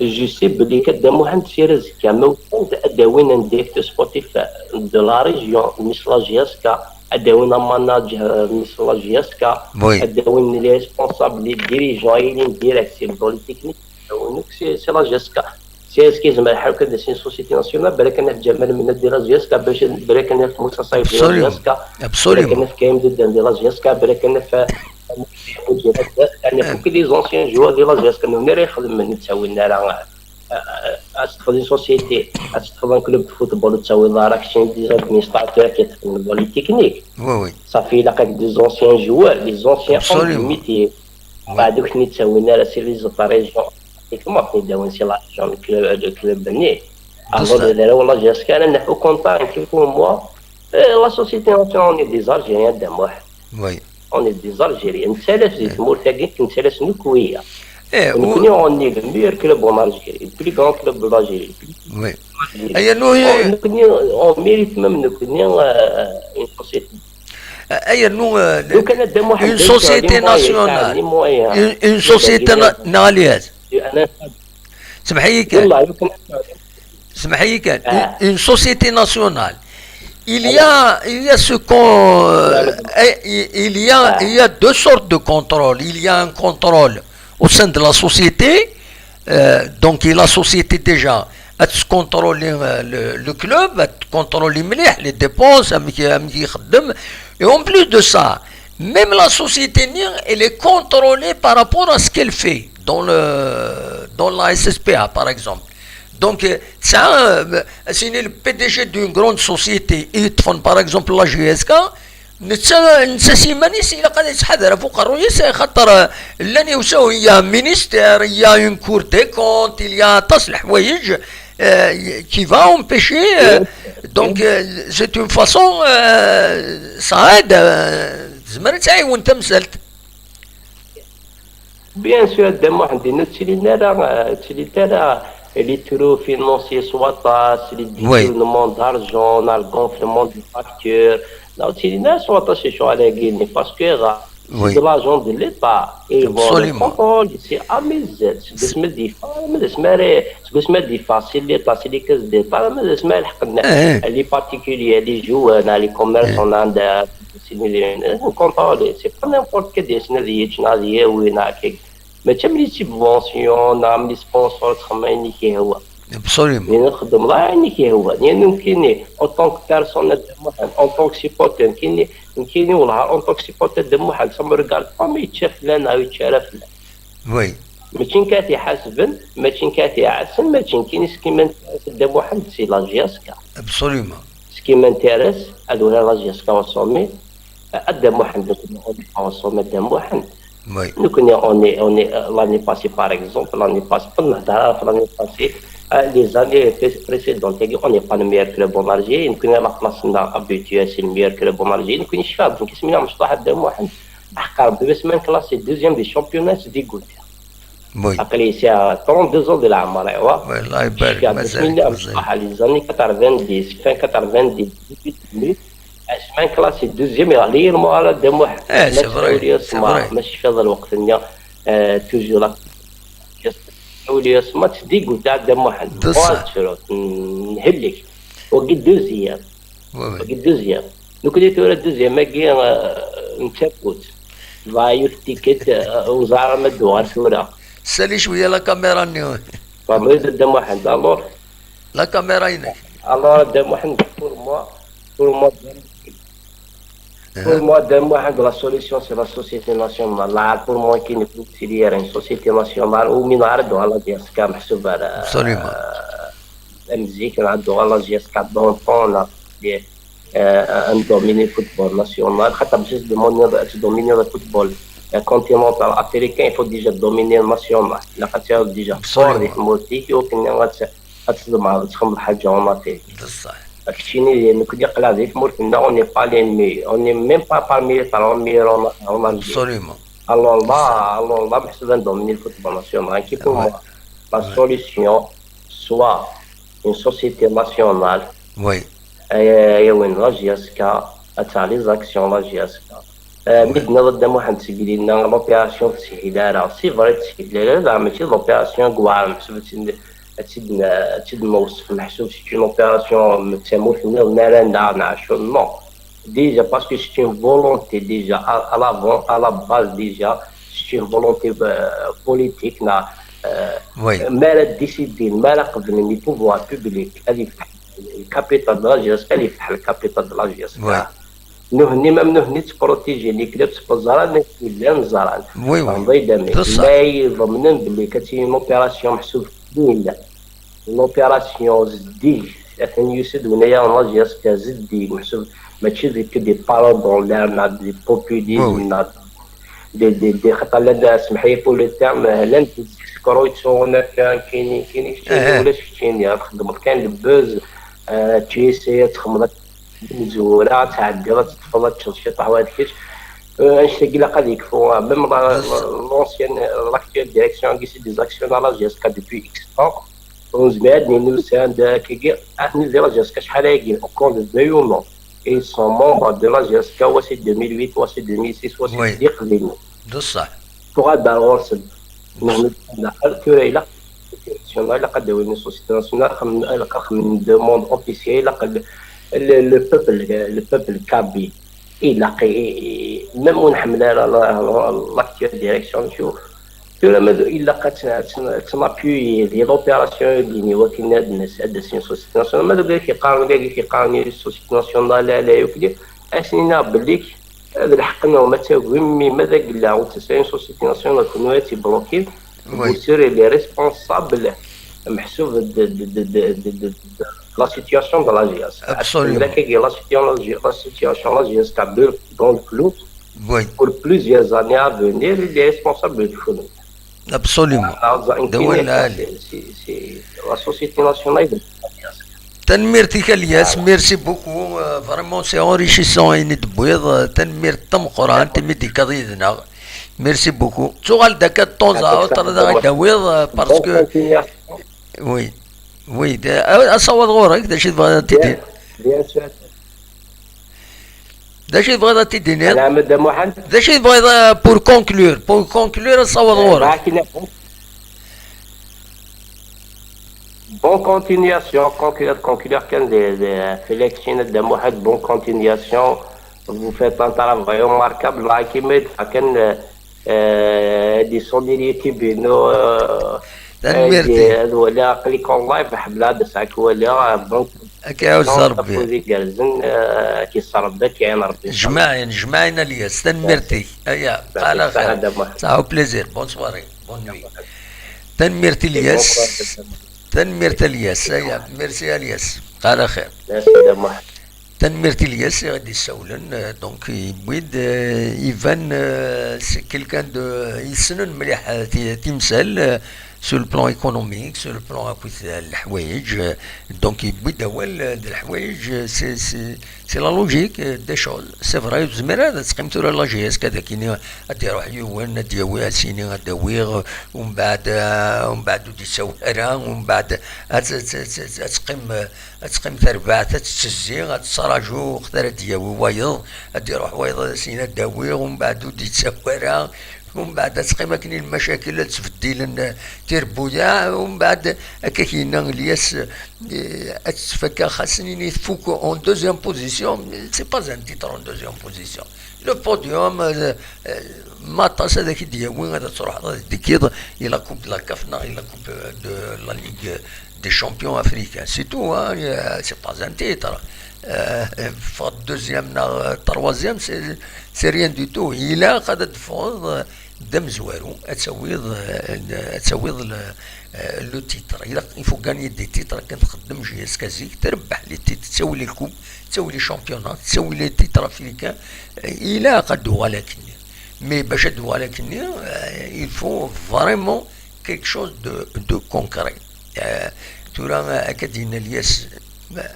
je sais belli a Dda Muḥend si azekka, ma ufan-d ad d-awin un directeur sportif de la région, mmi-s la J S K, ad d-awin un manager, euh, mmi-s la J S K, ad d-awin les responsables, les dirigeants, ad yilin direct si le volet technique, ad d-awin akk si, si la J S K. Si azekka yezmer ḥal ad d-tas une société nationale, balak ad naf Ǧamal Mennad di la J S K, balak ad naf Musa Saïf di la J S K, balak ad naf Karim Dedan di la J S K, balak ad naf, euh, ad naf akk les anciens joueurs di la J S K, nutni ara ixedmen, ur ttawin ara, euh, euh, ad teṭṭfeḍ une société, ad teṭṭfeḍ un club de football, ur ttawiḍ ara keččini des administrateurs qui yeṭṭfen le volet technique. Ça fait ilaq-ak des anciens joueurs, des anciens hommes de métier. Mbeɛd ur ten-id-ttawin ara si les autres régions. Comment ad ten-id-awin si la région, le club, le club-nni? Alors, d arraw n la J S K ara naf, au contraire, nekk pour moi, euh, la société nationale, on est des Algériens, a Dda Muḥ. On est des Algériens. Nettalas di tmurt-agi, nettalas nekk wiya. Nekkni, on est le meilleur club en Algérie, le plus grand club de l'Algérie. Nekkni, on mérite même, nekkni, euh, une société. Une société nationale, une société nationale, une société nationale, il y a, il y a ce qu'on, euh, il y a, il y a deux sortes de contrôle. Il y a un contrôle au sein de la société, euh, donc la société déjà, elle contrôle, euh, le, le club, elle contrôle les dépenses, et en plus de ça, même la société, elle est contrôlée par rapport à ce qu'elle fait dans le, dans la S S P A, par exemple. Donc, euh, ça, euh, si le P D G d'une grande société, il font par exemple la J S K, netta, netta s iman-is ilaq ad yettḥadar ɣef uqerruy-is, xaṭer, euh, llan iwsawen, il y a un ministère, il y a une cour des comptes, il y a aṭas n leḥwayeǧ, euh, qui va empêcher, euh, donc, euh, c'est une façon, euh, ça aide, euh, tezmer ad tɛiwen tamsalt. Bien sûr, a Dda Muḥend, ur ttilin ara, ur ttilin ara les trous financiers s waṭas, les détournements d'argent, neɣ le gonflement des factures. Neɣ ur ttilin ara s waṭas lecɣal-agi-nni, parce que c'est de l'argent de l'État. Et ils vont le contrôler, c'est à mes aides. Seg wasmi ad d-yeffeɣ, arma d asmi ara, seg wasmi ad d-yeffeɣ si l'État, si les caisses d'État, arma d asmi ara leḥqen les particuliers, les joueurs, neɣ les commerçants, neɣ anda, c'est contrôlé. C'est pas n'importe quel, ad yečč neɣ ad yawi neɣ akka. Mačči am les subventions neɣ am les sponsors, txemmem ayen i k-yehwa. Absolument. Nxeddem la ayen i k-yehwan. Yan nekkini, en tant que personne de Muḥend, en tant que supporter, nekkini, nekkini wellah, en tant que supporter de Muḥend, ça me regarde pas, ma yečča fell-an, neɣ yečča ara fell-an. Oui. Mačči nekk ara t-iḥasben, mačči nekk ara t-iɛassen, mačči nekkini. Ce qui m'intéresse de Muḥend, c'est la J S K. Absolument. Ce qui m'intéresse, ad waliɣ la J S K au sommet, ad Dda Muḥend, on n'est pas au sommet de Muḥend. Oui. Nekkni, on est, on est, euh, l'année passée, par exemple, l'année passée, on a l'année passée, euh, les années pré-, précédentes, on n'est pas le meilleur club en Algérie. Nekkni, la place, on a habitué, c'est le meilleur club en Algérie. Nekkni, je suis à Dda Muḥend. Aḥeqq Rebbi, ma semaine classée deuxième du championnat, c'est dégoûté. Oui. Aql-i sɛiɣ trente-deux ans di leɛmer, aywa. Oui, Allah ibarik, cfiɣ mazal-ik, bismillah, mazal. Mecṭuḥ, les années quatre-vingt-dix, fin quatre-vingt-dix, début deux mille, asmi classé deuxième, yeɣli lmuɛarad Dda Muḥend. Eh, c'est vrai, c'est vrai. Ma cfiɣ lweqt-nni, euh, toujours la, yeɣli asma, tdiguta Dda Muḥend. D ṣṣeḥ. Ur ttru, nhellek. Wagi deuxième. Oui, oui. Wagi deuxième. Nekkni tura deuxième-agi, euh, n tafut. Dɣa yiwet tikkelt, euh, ur ẓriɣ ma d-uɣal tura. Sali cwiya la caméra-nni. Fabrice Dda Muḥend, alors. La caméra-inek. Alors, Dda Muḥend, pour moi, pour moi, pour moi, Dda Muḥend, la solution, c'est la société nationale. Là, pour moi, qui ne peut une société nationale, ou minard, la D S K, محسوب على, absolument. Euh, la musique, on a la J S K dans le temps, on a des euh, un dominé football national. Xaṭer bac ad tdominiḍ, ad tdominiḍ le football, euh, continental africain, il faut déjà dominer le national. Ilaq ad tawiḍ déjà sport di tmurt-ik, i wakken ad t-, ad tḍemɛeḍ ad txedmeḍ ḥaǧa en Afrique. D ṣṣeḥ. Keččini, nekkni aql-aɣ di tmurt-nneɣ, on n'est pas les meilleurs, on n'est même pas parmi les trois meilleurs en, en Algérie. Absolument. Alors là, alors là, meḥsub ad ndomini le football national. Qui pour moi, la solution, soit une société nationale, oui. Ay, ay, win, la J S K, ad taɣ les actions, la J S K. Euh, oui. Mi d-tenniḍ a Dda Muḥend seg dinna, l'opération teshil ara. C'est vrai, teshil ara, la, mačči d l'opération n Gwaram, meḥsub ad tt-, ad tt-, ad tt-id-newṣef, meḥsub c'est une opération, d tamurt nniḍen ara neɣ nɛacu, non. Déjà, parce que c'est une volonté, déjà, à, à l'avant, à la base, déjà, c'est une volonté, euh, politique, là, euh, oui. Mi ara décidin, mi ara qeblen les pouvoirs publics, ad yefteḥ la capitale de la J S K, ad yefteḥ la capitale de la J S K. Oui. Nutni, même nutni, ttprotijin les clubs, ẓran akken llan, ẓran. Oui, oui. D ṣṣeḥ. Ma iḍemnen belli ad tili une opération meḥsub une opération zeddig, atan yusa-d wennayer n la J S K zeddig, meḥsub mačči d que des paroles dans l'air, neɣ des populismes, oui, oui, neɣ des, des, des, xaṭer llan, semḥ-iyi pour le terme, llan des escrocs yettsuɣun akka, kini, kini, keččini, eh, eh, ulac keččini, txeddmeḍ kan le buzz, euh, tu essaies ad txedmeḍ akken d imezwura, ad tɛeddiḍ, ad teṭṭfeḍ, ad teččeḍ ciṭuḥ, wa d kečč. Euh, annect-agi ilaq ad yekfu, euh, même la, la, l'ancienne, euh, l'actuelle direction, c'est des actionnaires de la J S K depuis X temps. Ur nezmir ad d-nini usan-d akkagi, atni di la J S K acḥal ayagi, au compte de deux ou non. Et ils sont membres de la J S K, wa c'est deux mille huit, wa c'est deux mille six, wa c'est, oui, d iqdimen. D ṣṣeḥ. Tuɣal-d ar ɣur-sen. Nehna daxel, tura ilaq, ilaq ad d-awin une société nationale, ilaq ad xedmen une demande officielle, ilaq le, le, le peuple, le peuple kabyle. Ilaq i, i, même ur nḥemmel ara la, la, l'actuelle direction, tu vois. Tura ma d-, ilaq ad tt-, ad tt-, ad tt-nappuyer di l'opération-agi, i wakken ad d-nas, ad d-tas une société nationale. Ma d wigi i k-yeqqaren, wigi i k-yeqqaren une société nationale, ala yakk, ad sen-iniɣ belli d lḥeqq-nwen ma d tagim, mi ma d agella ur d-tasa une société nationale, kunwi ad tt-iblokin. Oui. Bien sûr, il est responsable, meḥsub de, de, de la situation de la J S K. Absolument. Akkagi, la situation, la situation, la J S K dans le flou. Oui. Pour plusieurs années à venir, il est responsable de tout. Absolument. Alors, c'est, c'est, c'est la société nationale. Tanemmirt-ik a Lyas, merci beaucoup. Euh, vraiment, c'est enrichissant ayen i d-tewwiḍ. Euh, tanemmirt tameqqrant imi d-tekkaḍ yid-neɣ. Merci beaucoup. Tuɣal-d akka de temps à autre, ad aɣ-d-tawiḍ, euh, parce que, oui. Oui, d-, a-, asawaḍ ɣur-k, d acu i tebɣiḍ ad t-id-tiniḍ? Bien sûr. D acu i tebɣiḍ ad t-id-tiniḍ? Ɛlamed Muḥend. D acu i tebɣiḍ, euh, pour conclure? Pour conclure, asawaḍ ɣur-k. Bonne continuation, conclure, conclure kan d, d, fell-ak kan a Dda Muḥend, bonne continuation. Vous faites un travail remarquable. Là, qui met à kan, euh, euh, des sonneries qui bino, euh, Tanemmirt-ik. Ad waliɣ aql-ik en live, ḥemmleɣ ad as-waliɣ, donc, akka iɛuzz Rebbi. Afud igerrzen, eh, ad k-iṣṣer Rebbi, ad k-iɛin Rebbi. Jmaɛin, jmaɛin a Lyas, tanemmirt-ik. Aya, qal axir. Saha, au plaisir, bonne soirée, bonne nuit. Tanemmirt Lyas. Tanemmirt a Lyas, aya, merci a Lyas. Qal axir. Merci. Tanemmirt i Lyas i ɣ-d-issawlen, euh, donc yewwi-d, euh, iban, euh, c'est quelqu'un de, yessnen mliḥ, euh, ti-, timsal, euh, sur le plan économique, sur le plan akkit, euh, leḥwayeǧ, euh, donc yewwi-d awal, euh, d leḥwayeǧ, euh, c'est, c'est, c'est la logique, euh, des choses. C'est vrai, ur tezmir ara ad teqqim tura la J S K ad ak-ini ad d-iruḥ yiwen, ad d-yawi, ad s-yini ad d-awiɣ, euh, umbeɛd, euh, umbeɛd ur d-yettawi ara, umbeɛd ad, ad, ad, ad, ad teqqim, euh, ad teqqim terbaɛt, ad tettezzi, ad tettraǧu waqt ara d-yawi wayeḍ, ad d-iruḥ wayeḍ ad as-yini ad d-awiɣ, umbeɛd ur d-yettawi ara, umbeɛd ad teqqim akken i lmacakil ad ttbeddilen, eh, tirbuyaɛ, umbeɛd akka k-yenna Lyas, eh, ad tettfakka xas nini tfuk en deuxième position, c'est pas un titre en deuxième position. Le podium, euh, euh, matas ad ak-id-yawi ad truḥeḍ ad d-tekkiḍ i la Coupe de la CAF neɣ i la Coupe de la Ligue des Champions Africains. C'est tout, hein, euh, c'est pas un titre. Euh, ffeɣ deuxième neɣ troisième, c'est, c'est rien du tout. Ilaq ad d-teffɣeḍ, euh, d amezwaru, ad tawiḍ, euh, ad tawiḍ le, euh, le titre. Ilaq, il faut gagner des titres, akken txeddem J S K zik, trebbeḥ les titres, tawi les coupes, tawi les championnats, tawi les titres africains. Ilaq ad d-tuɣal akkenni. Mais bac ad d-tuɣal akkenni, euh, il faut vraiment quelque chose de, de concret. Euh, tura, euh, akka d-yenna Lyas,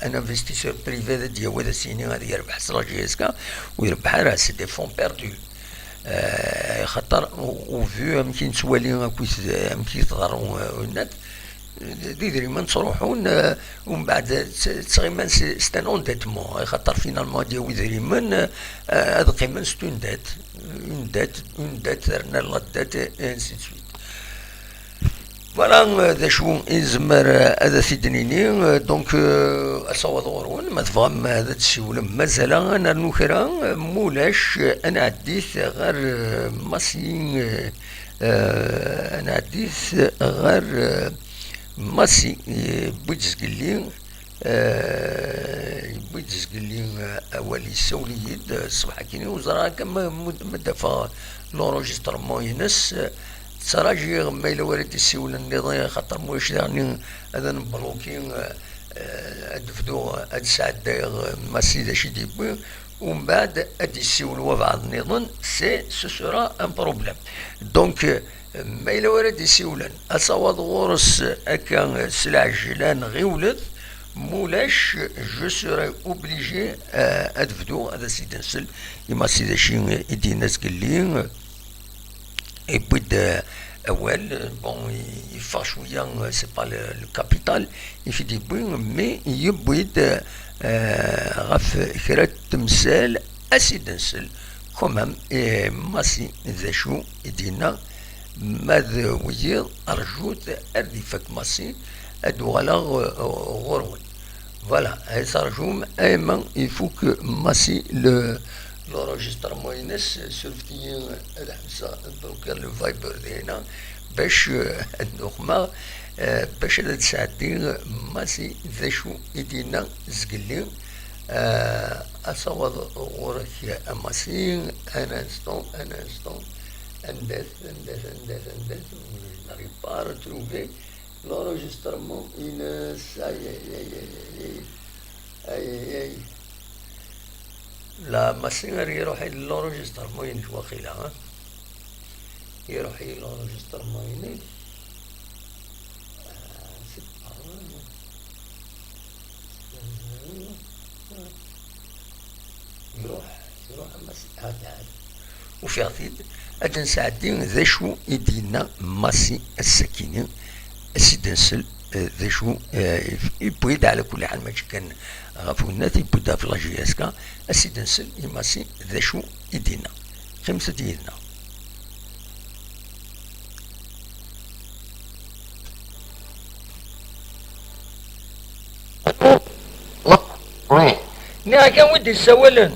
un investisseur privé ad d-yawi ad as-yini ad yerbeḥ s la J S K, ur irebbeḥ ara, c'est des fonds perdus. Euh, xaṭer au, au vu amek i nettwali akkit, amek i teḍru, euh, net, d idrimen ttruḥun, euh, umbeɛd tt-, ttɣiman c'est, c'est un endettement, axaṭer finalement ad yawi idrimen, euh, ad qqimen c'est une dette, une dette, une dette, terna la dette, et ainsi de suite. Voilà, euh, d acu i nezmer, euh, ad t-id-nini, euh, donc, euh, asawaḍ ɣur-wen, ma tebɣam ad d-tessiwlem, mazal ad nernu kra, euh, mulac, euh, ad nɛeddit ɣer, euh, Massi, euh, euh, ad nɛeddit ɣer, euh, Massi, yewwi-d zgelli, euh, yewwi-d zgelli, euh, awal, yessawel-iyi-d, euh, ṣṣbeḥ-agi, ur ẓriɣ akka ma, ma, ma d-afeɣ l'enregistrement-ines, euh, ttṛajiɣ ma yella wara d-isiwlen nniḍen, xaṭer ma ulac daɣen ad nbluki, euh, euh, ad bduɣ ad sɛeddayeɣ, euh, Massi d acu i d-yewwi, umbeɛd ad d-isiwel wabɛaḍ nniḍen, c'est, ce sera un problème. Donc, euh, ma yella wara d-isiwlen, asawaḍ ɣur-s akka, euh, s lɛejlan, ɣiwlet, mulac, je serai obligé, euh, ad bduɣ ad as-id-nsel i Massi d acu i d-yenna zgelli. Yewwi-d, euh, awal, euh, bon, i-, yeffeɣ cwiya, euh, c'est pas le, le capital i t-id-yewwi, mais yewwi-d, euh, ɣef kra n temsal, ad s-id-nsel, quand même, eh, Massi d acu i d-yenna, ma d wiyiḍ, rjut ar d-ifak Massi, ad d-uɣaleɣ, euh, ɣur-wen. Voilà, ay terjum, ayma ifuk Massi le, l'enregistrement-ines, surfet-iyi ad ḥebseɣ ad d-ukiɣ le Viber dinna, bac, euh, ad nuxmeɣ, euh, bac ad d-sɛeddi Massi d acu i d-yenna zgelli. Euh, asawaḍ ɣur-k a Massi, un instant, un instant, anda-t, anda-t, anda-t, anda-t, je n'arrive pas à retrouver. L'enregistrement-ines, aïe, aïe, aïe, aïe, aïe. Aïe, aïe, aïe. La Massi ar iruḥ i l'enregistrement-ines waqila, hein? Iruḥ i l'enregistrement-ines. Ah, c'est pas vrai, non. Iruḥ, iruḥ a Massi. Ah, تعال. Ufiɣ-t-id. Ad d-nesɛeddi d acu i d-yenna Massi ass-akini, ad s-id-nsel, eh, d acu, eh, yewwi-d, ɛla kulli ḥal, mačči kan ɣef winnat, yewwi-d ɣef la J S K, ad s-id-nsel i Massi d acu i d-yenna. Qqimet-d yid-neɣ. Oui. Nniɣ-ak anwa i d-yessawalen?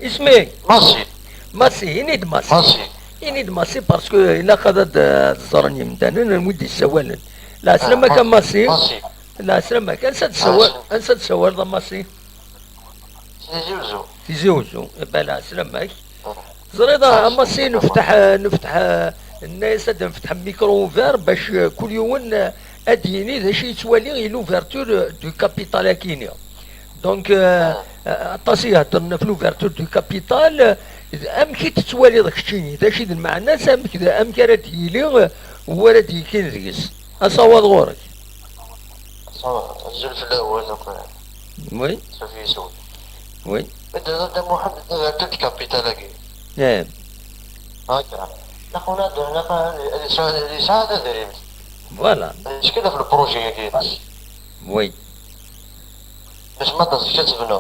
Isem-ik? Massi. Massi, ini-d Massi. Massi. Ini-d Massi, parce que ilaq ad, ad, ad ẓren yimdanen anwa i d-yessawalen. Lɛeslama-k a Massi. Massi. Lɛeslama-k. Ansa d-tessawal-, ansa d-tessawaleḍ a Massi? Tizi Uzzu. Tizi Uzzu. Eh ben, lɛeslama-k. Teẓriḍ a Massi, nefteḥ, nefteḥ, nenna-yas ad nefteḥ micro ouvert bac, eh, kul yiwen, eh, ad d-yini d acu yettwali i l'ouverture du capital akini. Donc, euh, euh, aṭas i iheddren ɣef l'ouverture du capital, euh, amek i tettwaliḍ keččini? D acu i d lmeɛna-s? Amek d, amek ara d-yili, euh, wara d-yekin deg-s? Asawaḍ ɣur-k. Azul fell-awen akk. Oui. Safi yeswen. Oui. Dda Muḥend, d l'ouverture du capital-agi. Eh. Akka. Naqen ad, naqen ad yesɛu, ad yesɛu tadrimt. Voilà. Yettkel ɣef lpruji-agi-ines. Oui. Bac ma d-azekka ad tebnu.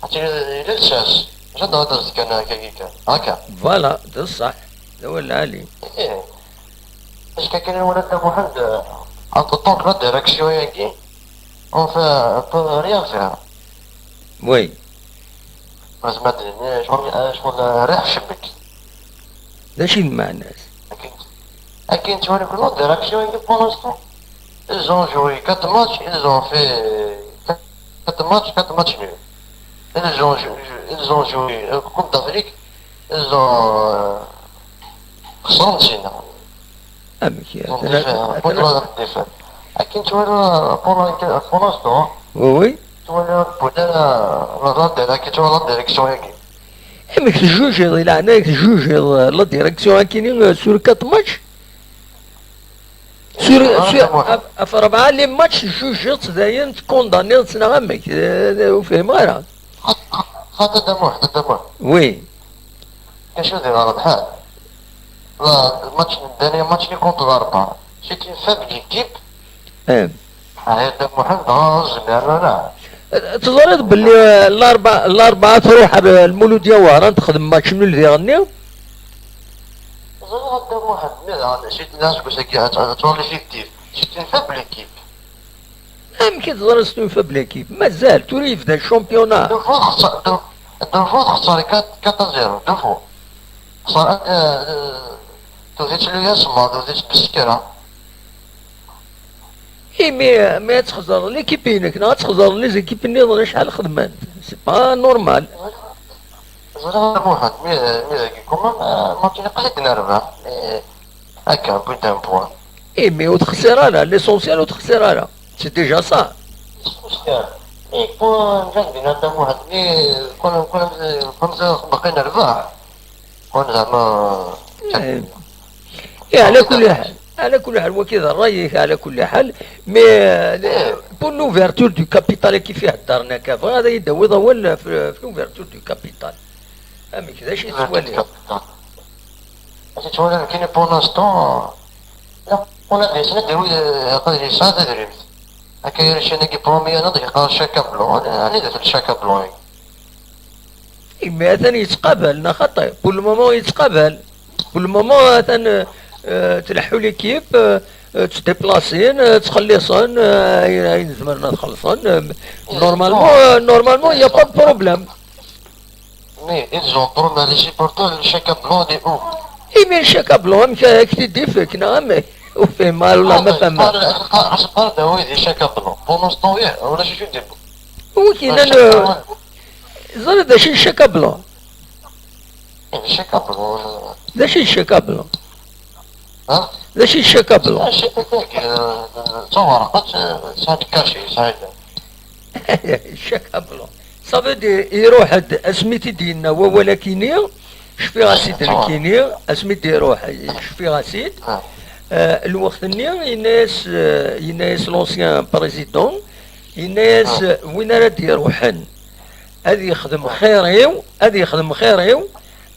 Atan yella lsas. Maca d-, ad azekka kan akka kan. Akka. Voilà, d ṣṣeḥ. D awal lɛali. Ih. Azekka kan i nwala Dda Muḥend, euh, en tout temps la direction-agi, on fait, on peut rien faire. Oui. Zma d-, ccɣel, ccɣel riḥ cebek. D acu i d lmeɛna-s? Akken, akken ttwaliɣ la direction-agi pour l'instant, ils ont joué quatre matchs, ils ont fait quatre matchs, quatre matchs nuls. Ils ont jou-, ils ont joué, euh, Coupe d'Afrique, ils ont, euh, خسروا نسينا. Amek? Donc, atan, défaite, atan, contre la défaite. Akken ttwaliɣ pour l'in-, pour l'instant, oui, oui. Ttwaliɣ ur tewwi ara la, la, akken ttwaliɣ la direction-agi. Amek tejjujiḍ, i leɛnaya-k, tejjujiḍ, euh, la direction akini, euh, sur quatre matchs? Sur, sur, ɣef, ɣef rebɛa les matchs tejjujiḍ-tt dayen, tkondaniḍ-tt neɣ amek? Euh, ur fhimeɣ ara. Xaṭi Dda Muḥ, Dda Muḥ. Oui. Acu d iɣer lḥal? La, match, dernier match-nni contre l'Arba. C'est une faible équipe. Eh. Ah, Dda Muḥend, ah, ur zmiren ara. Teẓriḍ belli, eh, l'Arba, l'Arba truḥ ar, eh, Lmuludya Wehran texdem match nul diɣenni? Ẓriɣ a Dda Muḥend, mi daɣen, c'est une, aseggas-agi, ad, ad tuɣal effectif. C'est une faible équipe. Amek i teẓriḍ c'est une faible équipe? Mazal, tura yebda le championnat. Deux fois texṣer, deux, deux fois texṣer quatre, quatre à zéro, deux fois. Texṣer, euh, euh, tewwet-itt Luyasma, tewwet-itt Beskra. Imi, mi ad txeẓreḍ l'équipe-inek, neɣ ad txeẓreḍ les équipes nniḍen acḥal xedmen. C'est pas normal. Ẓriɣ a Muḥend, mi, mi dagi, quand même, euh, match-nni qrib nerbeḥ. Mais, Akka, wwin-d un point. Imi ur texsir ara, l'essentiel ur texsir ara. C'est déjà ça. L'essentiel. Et pour, euh, Dda Muḥend, mi, كون، كون، كون باقي نربح. كون زعما. إيه. إيه، على كل حال، على كل حال، وكذا الرأي، على كل حال. Mais, euh, pour l'ouverture du capital كيف يهدرنا كافة، هذا يدوي ضوال في، في l'ouverture du capital. Amek, d acu i tettwaliḍ? Acu tettwaliḍ nekkini pour l'instant, la, ula d yesna d wid, eh, aql-i yesɛa tadrimt. Akka yir ccan-agi premier ad yeqqar Chaka Blanc, anida-t Chaka Blanc-agi? Imi atan yettqabal, neɣ xaṭi? Pour le moment yettqabal. Pour le moment atan, eh, eh, tleḥḥu l'équipe, eh, eh, ttdiplasin, eh, ttxelliṣen, eh, ayen, ayen zemren ad xellṣen, eh, normalement, eh, normalement, il y a pas de problème. Mais ils ont promis les supporters le Chaka Blanc de ouf. Imi le Chaka Blanc, amek ak-t-id-ifek, neɣ amek? Ur fhimeɣ ara, ula ma fehmeɣ. Aṣebbal d awid i Chaka Blanc. Pour l'instant, ulac acu i d-yewwi. Wi k-yennan, ẓriɣ d acu i Chaka Blanc? Le Chaka Blanc. D acu i Chaka Blanc? Ha? D acu i Chaka Blanc? Ah, Chaka Blanc, euh, d tawerqet, euh, tesɛa-d cachet, tesɛa-d. Chaka Blanc. Ça veut dire, iruḥ-d, asmi t-id-yenna wawal-akini, cfiɣ-as-id nekkini, asmi d-iruḥ, cfiɣ-as-id. Ah. Euh, lweqt-nni, yenna-yas, euh, yenna-yas l'ancien président, yenna-yas, euh, win ara d-iruḥen, ad yexdem xir-iw, ad yexdem xir-iw,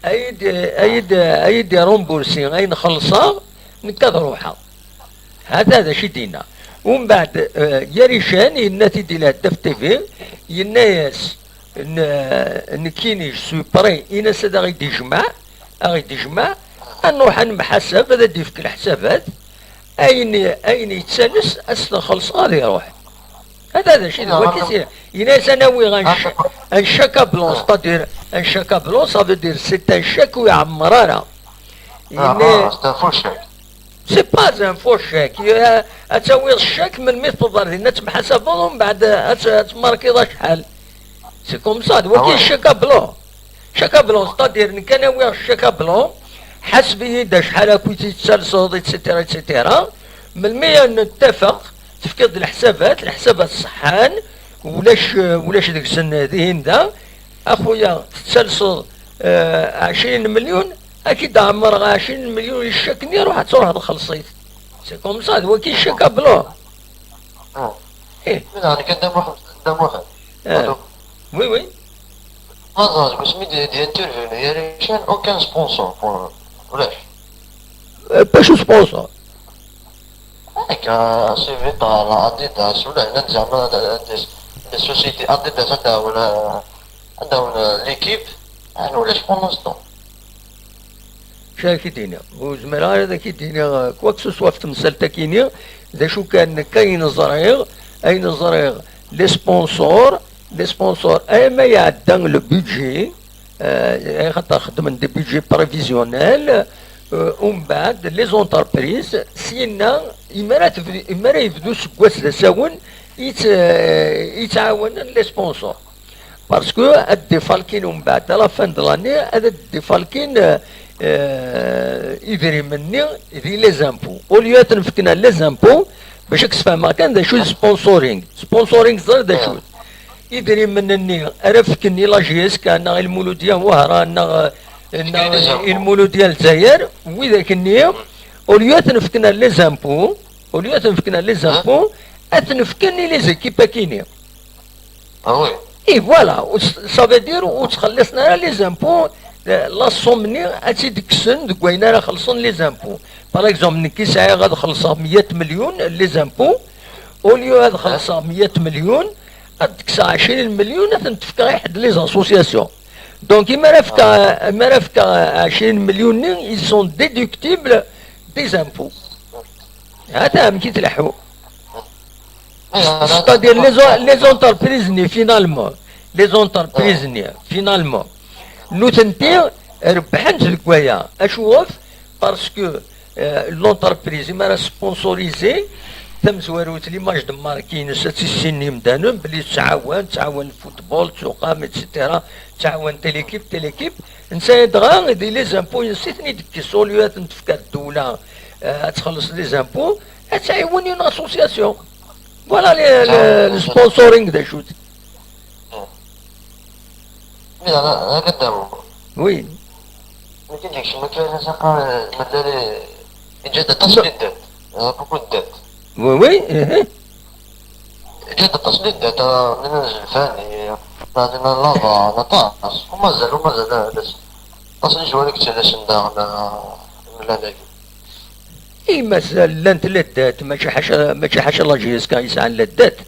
ad yi-d, ad yi-d, ad yi-d-irumbursi ayen xellṣeɣ, nekk ad ruḥeɣ. Hata d acu i d-yenna. Umbeɛd, eh, Yarican, yenna-t-id i Lheddaf T V, yenna-yas, n-, nekkini, je suis prêt, in-as ad aɣ-id-ijmeɛ, aɣ-id-ijmeɛ, ad nruḥ ad nemḥasab, ad d-ifk leḥsabat, ayen, ayen yettales, ad s-ten-xellṣeɣ ad iruḥ. Hata d acu i d waki, yenna-yas ad nawi un ch-, un Chaka Blanc, c'est-à-dire, un Chaka Blanc, ça veut dire, c'est un chèque ur iɛemmer ara. Ah, c'est un faux chèque. C'est pas un faux chèque. Ad tawiḍ chèque melmi tewweḍ dinna, ad temḥasabeḍ, umbeɛd ad temmarkiḍ acḥal. C'est comme ça, d wagi chèque à blanc. Chèque à blanc, c'est-à-dire nekk ad awiɣ chèque à blanc, ḥaseb-iyi-d acḥal akk i tt-tettalseḍ, et cetera, et cetera. Melmi ad nettafeq, tefkiḍ-d leḥsabat, leḥsabat ṣeḥḥan, ulac, ulac deg-sen dihin da. A xuya, tettalseḍ, eh, ɛecrin melyun, ad k-id-ɛemmreɣ ɛecrin melyun i ccak-nni, ruḥ ad truḥeḍ xelṣ-it. C'est comme ça, d wagi chèque à blanc. Ah. Eh. Nekk d amuḥ-, d amuḥ. Ah. Oui, oui. Maẓer, deg wasmi d-, d-intervenu, il y a aucun sponsor pour, ulac. Euh, pas sponsor. Akka, C V tar, Adidas, ula hna zeɛma des, des sociétés Adidas ad d-tawen, ad d-tawen l'équipe, ah, ulac pour l'instant. Acu ara k-id-iniɣ? Ur zmireɣ ara ad ak-id-iniɣ, euh, quoi que ce soit ɣef temsalt-agi-nni. D acu kan, nekk ayen ẓriɣ, ayen ẓriɣ, les sponsors, les sponsors, ayma iɛedda le budget, euh, axaṭer xeddmen des budgets prévisionnels, euh, umbeɛd, les entreprises, syenna, imi ara tebd-, imi ara yebdu useggas d asawen, i tt-, i ttɛawanen les sponsors. Parce que ad d-ifalkin umbeɛd, à la fin de l'année, ad d-ifalkin, euh, euh, idrimen-nni di les impôts. Au lieu ad ten-fken à les impôts, bac ad k-sfehmeɣ kan d acu d sponsoring. Sponsoring, ẓer d acu. Idrimen-nni ara fken i la J S K, neɣ i Lmuludya n Wehran, neɣ, neɣ i Lmuludya n Lezzayer, widak-nni, au lieu ad ten-fken à les impôts, au lieu ad ten-fken à les impôts, ad ten-fken i les équipes-agi-nni. Ah oui. Et voilà, ça veut dire ur ttxelliṣen ara les impôts, euh, la somme-nni ad tt-id-kksen deg wayen ara xellṣen les impôts. Par exemple, nekk sɛiɣ ad xellṣeɣ meyya melyun les impôts, au lieu ad xellṣeɣ meyya melyun, ad d-kkseɣ ɛecrin melyun, ad ten-fkeɣ i ḥedd les associations. Donc, imi ara fkeɣ, imi ara fkeɣ ɛecrin melyun-nni, ils sont déductibles des impôts. Hata amek i tleḥḥu. C'est-à-dire, les, les entreprises-nni, finalement, les entreprises-nni, finalement, nutenti rebbḥent deg waya. Acuɣef? Parce que, euh, l'entreprise, imi ara sponsoriser, tamezwarut, l'image de marque-ines, ad tt-issinen yimdanen belli tettɛawan, tettɛawan football, ttuqam, et cetera, tettɛawan telle équipe, telle équipe. Netta dɣa di les impôts-ines i ten-id-tekkes, au lieu ad ten-tefk ddewla, euh, ad txelleṣ les impôts, ad tɛiwen une association. Voilà le, le, le sponsoring d acu-t. Mira, la, la, la, oui. Nekk i d-yekcem akka, mazal, yeǧǧa-d aṭas n ddad. Il y a beaucoup de dettes. Oui, oui, eh, eh. Yeǧǧa-d aṭas n ddad, ah, min azelfan, eh, la, la, la, aṭas. U mazal, u mazal, ah, aṭas n lecɣal i yettalasen daɣen, ah, imlal-agi. I mazal llant laddat, mačči ḥaca, mačči ḥaca la J S K yesɛan laddat.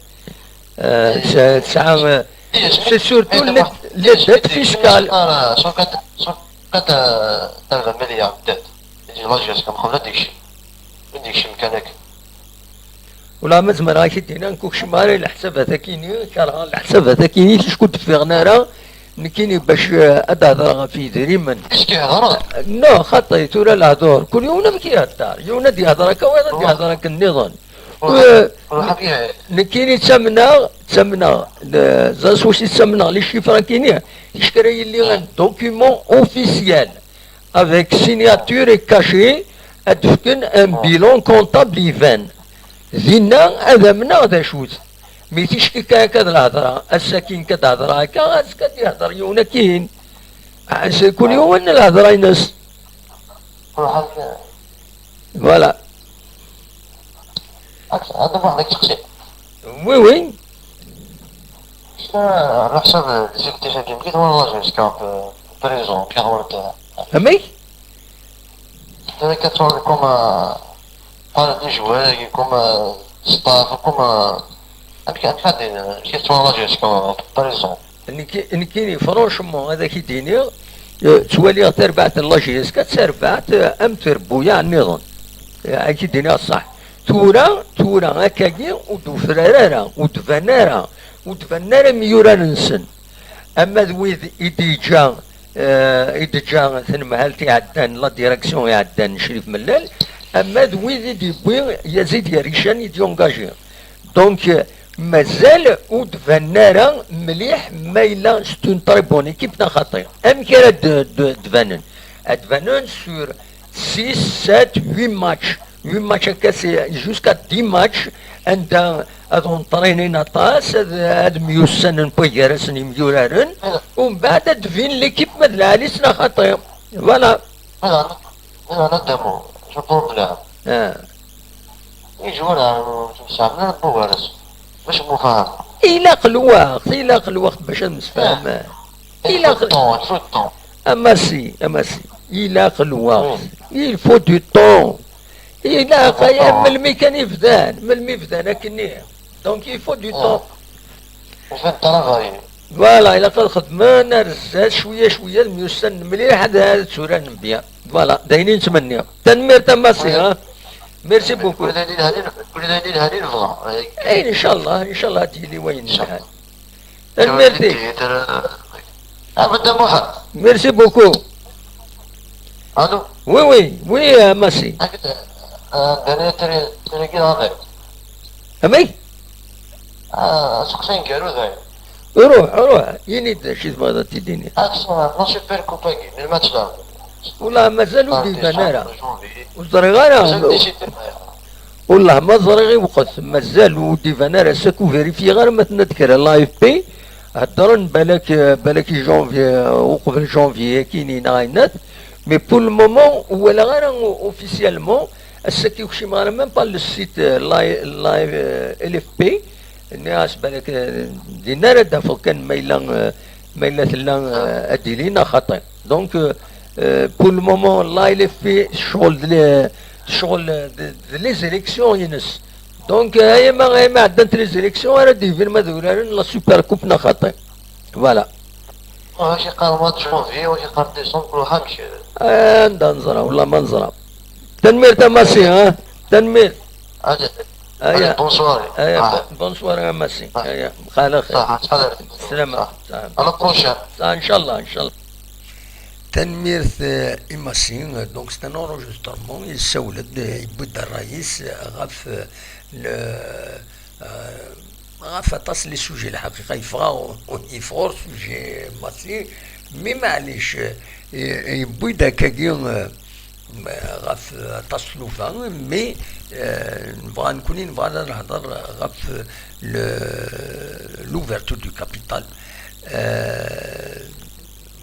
Euh, tesɛa, tesɛa, euh, c'est surtout la, la dette fiscale. Cent quatre, cent quatre, euh, milliards de dettes. La J S K mxabla deg-s. Deg-s kan akka. Wala ma zemreɣ ad k-id-iniɣ, nekk ur kcimeɣ ara i leḥsabat-agi-nni, kerheɣ leḥsabat-agi-nni, acku ur d-ffiɣen ara nekkini bac, eh, ad d-hedreɣ ɣef yedrimen. Est-ce que hedreɣ? Non, xaṭi, tura lehdur. Kul yiwen amek ihedder. Yiwen ad d-yehder akka, wayeḍ ad d-yehder akken nniḍen. Eh, nekkini ttamneɣ, ttamneɣ, d, ẓer s wacu i ttamneɣ, les chiffres-agi-nni, ticki ara yili un document officiel. Avec signature et cachet, ad d-fken un bilan comptable iban. Dinna ad amneɣ d acu-t. Mi ticki kan akka d lehḍra, ass-agi nekk ad d-hedreɣ akka, azekka ad d-yehder yiwen akkin. Ah, c'est kul yiwen lehḍra-ines. Voilà. Ad d-muḥeḍ deg teqsiṭ. Oui, oui. Ɛla ḥsab les effectifs-agi, amek i twalaḍ jusqu'à présent, Pierre Walter? Amek? Tura akka twalaḍ comme, euh, pas les joueurs, comme, euh, staff, comme, euh, amek, amek ad d-, amek i twalaḍ jusqu'à présent? Nekki, nekkini, franchement, ad ak-id-iniɣ, eh, ttwaliɣ tarbaɛt n la J S K d tarbaɛt, eh, am trebbuyaɛ nniḍen. Eh, ad ak-id-iniɣ ṣṣeḥ. Tura, tura, akkagi, ur d-ufrar ara, ur d-ban ara, ur d-banen ara imyurar-nsen. Ama d wid i d-yeǧǧa, euh, i d-teǧǧa tenmehalt iɛeddan, la direction iɛeddan Crif Mellal, ama d wid i d-yewwi Yazid Yarican i d-yungaji. Donc, euh, mazal ur d-banen ara mliḥ ma yella c'est une très bonne équipe neɣ xaṭi. Amek ara d-, d-, d-banen? Ad d-banen sur six, sept, huit matchs. Huit matchs akka, c'est jusqu'à dix matchs, anda ad entraînen aṭas, ad, ad myussanen gar-asen imyuraren, umbeɛd ad d-tbin l'équipe ma d lɛali-s neɣ xaṭi. Voilà. Voilà, voilà, notamment, je pense là. Ah. Ijura, ur ttmesɛamen ara n wugar-as. Bac mufahem. Ilaq lweqt, ilaq lweqt bac ad msefhamen. Ah. Il faut du temps, il faut du temps. A Massi, a Massi, ilaq lweqt. Hmm. Il faut du temps. Ilaq, aya, melmi kan i bdan, melmi bdan akkenni. Donc, il faut du temps. Ufan travail. Voilà, ilaq ad xedmen ar zdat, cwiya, cwiya, ad myussanen mliḥ, ad, ad tturaren bien. Voilà, d ayen i nettmenni. Tanemmirt a Massi, ha? Merci beaucoup. Kul d ayen yelhan i, kul d ayen yelhan i nebɣa. Eh, inchallah, inchallah, ad yili wayen yelhan. Tanemmirt-ik. Ahmed Muḥ. Merci beaucoup. Allô? Oui, oui, oui, a Massi. Dani, teri, teri, teri. Amek? Ah, aseqsi aneggaru dayen. Ruḥ, ruḥ, ini-d d acu i tebɣiḍ ad t-id-tiniḍ. Action, non, super coupe-agi, melmi ad tebɛeḍ? Wallah, mazal ur d-iban ara. Ur ẓriɣ ara. Mazal décidé. Wallah, ma ẓriɣ i lweqt, mazal ur d-iban ara, ass-a ur vérifiyeɣ ara ma tenna-d kra l'A F P. Heddren balak, balak i janvier, uqbel janvier akkin-nni neɣ ayen-at. Mais pour le moment, ur walaɣ ara o-, officiellement, ass-agi ur kcimeɣ ara même pas le site, euh, l'A-, l'A-, euh, L F P. Nniɣ-as balak, euh, dinna ara d-afeɣ kan ma yella, euh, ma yella tella, euh, ad d-tili neɣ xaṭi. Donc, euh, euh, pour le moment, l'A L F P tecɣel d le-, tecɣel, euh, d, d les élections-ines. Donc, euh, ayama, ayama ɛeddant les élections, ara d-yebin ma d uraren la Super Coupe neɣ xaṭi. Voilà. Wac iqqar mois de janvier, wac iqqar décembre, ur ḥamek. Anda neẓra, wala ma neẓra. Tanemmirt a Massi, ha? Tanemmirt. Allez, aya, allez, bonsoir. Aya, ah, bo-, bonsoir a Massi. Ah. Aya, xala xir. Ah, ah, ah. Salama. Ah. Salama. À la prochaine. Ah, inchallah, inchallah. Tanemmirt, eh, i Massi. Donc, c'est un enregistrement. Yessawel-d, eh, yewwi-d ṛṛay-is, eh, ɣef, eh, le, eh, ɣef aṭas n les sujets, lḥaqiqa, yeffeɣ-, yeffeɣ ur sujet Massi, mais maɛlic, eh, yewwi-d akkagi, eh, ɣef aṭas n tlufa, mais, eh, nebɣa, nekkni nebɣa ad nehder ɣef le, l'ouverture du capital. Eh,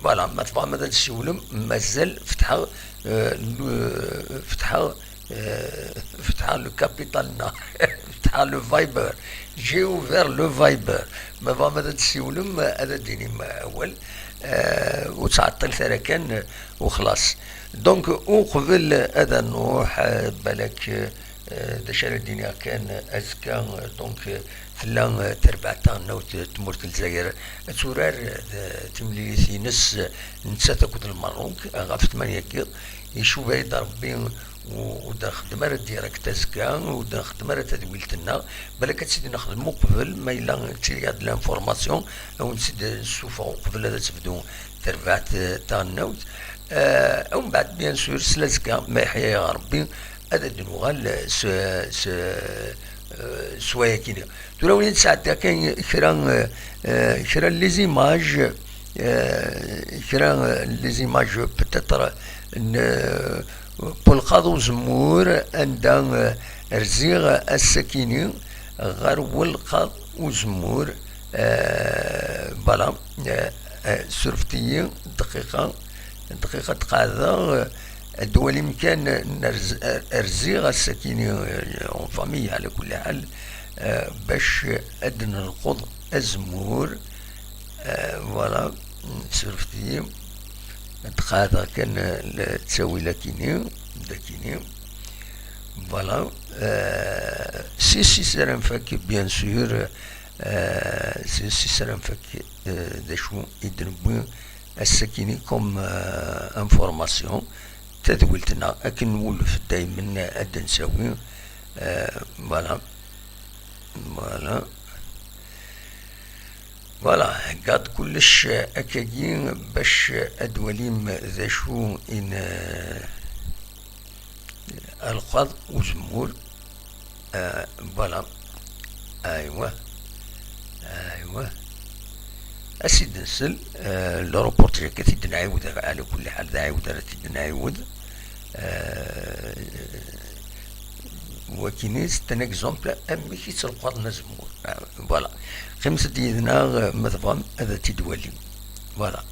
voilà, ma tebɣam ad d-tessiwlem, mazal fetḥeɣ, eh, le, fetḥeɣ, eh, fetḥeɣ le capital-nneɣ, fetḥeɣ le Viber. J'ai ouvert le Viber. Ma tebɣam ad d-tessiwlem, ad d-tinim awal. Eh, ur ttɛeṭṭilet ara kan, eh, u xlaṣ. Donc, uqbel ad nruḥ, eh, balak, eh, d acu ara d-iniɣ kan, eh, azekka, eh, donc, eh, tella, eh, terbaɛt taɣelnawt, eh, n tmurt n Lezzayer, ad turar, eh, d-, timlilit-ines, eh, nettat akked Lmerruk, eh, ɣef tmanya n yiḍ. Icuba-yi-d Rebbi, u-, ur d-nxeddem ara direct azekka, ur d-nxeddem ara tadwilt-nneɣ. Balak ad tt-id-nexdem uqbel, ma yella d tili-aɣ-d l'information, ad wen-tt-id-nessufeɣ uqbel ad tebdu terbaɛt, eh, taɣelnawt. Eh, umbeɛd, bien sûr, s lazekka, ma yeḥya-yaɣ Rebbi, ad d-nuɣal s, s, eh, s wayagi-nni. Tura, win i d-sɛeddaɣ kan kra, eh, eh, kra n les images, eh, kra n les images peut-être n, eh, Welqaḍ Uzemmur, anda, eh, rziɣ ass-akini ɣer Welqaḍ Uzemmur, eh, voilà, eh, eh, surfet-iyi dqiqa, dqiqa ad qeɛdeɣ, eh, ad twalim kan, eh, nerz-, eh, rziɣ ass-akini, eh, en famille, ɛla kulli ḥal, eh, bac ad d-nelqeḍ azemmur, eh, voilà, surfet-iyi. Ad qeɛdeɣ kan, eh, le-, ttawil akini, d akini. Voilà. Eh, si, si, s ara nfak, bien sûr, eh, si, si, s ara nfak, eh, d acu i d-newwi ass-akini comme, eh, information, tadwilt-nneɣ, akken nwulef daymen ad d-nsawi, eh, voilà. Voilà. Voilà, heggaɣ-d kullec akkagi bac ad d-twalim d acu i n-, alqaḍ uzemmur. Ah, voilà. Aywa. Aywa. As-id-nsel, ah, le reportage akka t-id-nɛiwed, ala kulli ḥal d aɛiwed ara t-id-nɛiwed. Ah, wakini, c'est un exemple amek i ttelqaḍen azemmur. Ah, voilà. Qqimet-d yid-neɣ, ah, ma tebɣam ad t-id-twalim. Voilà.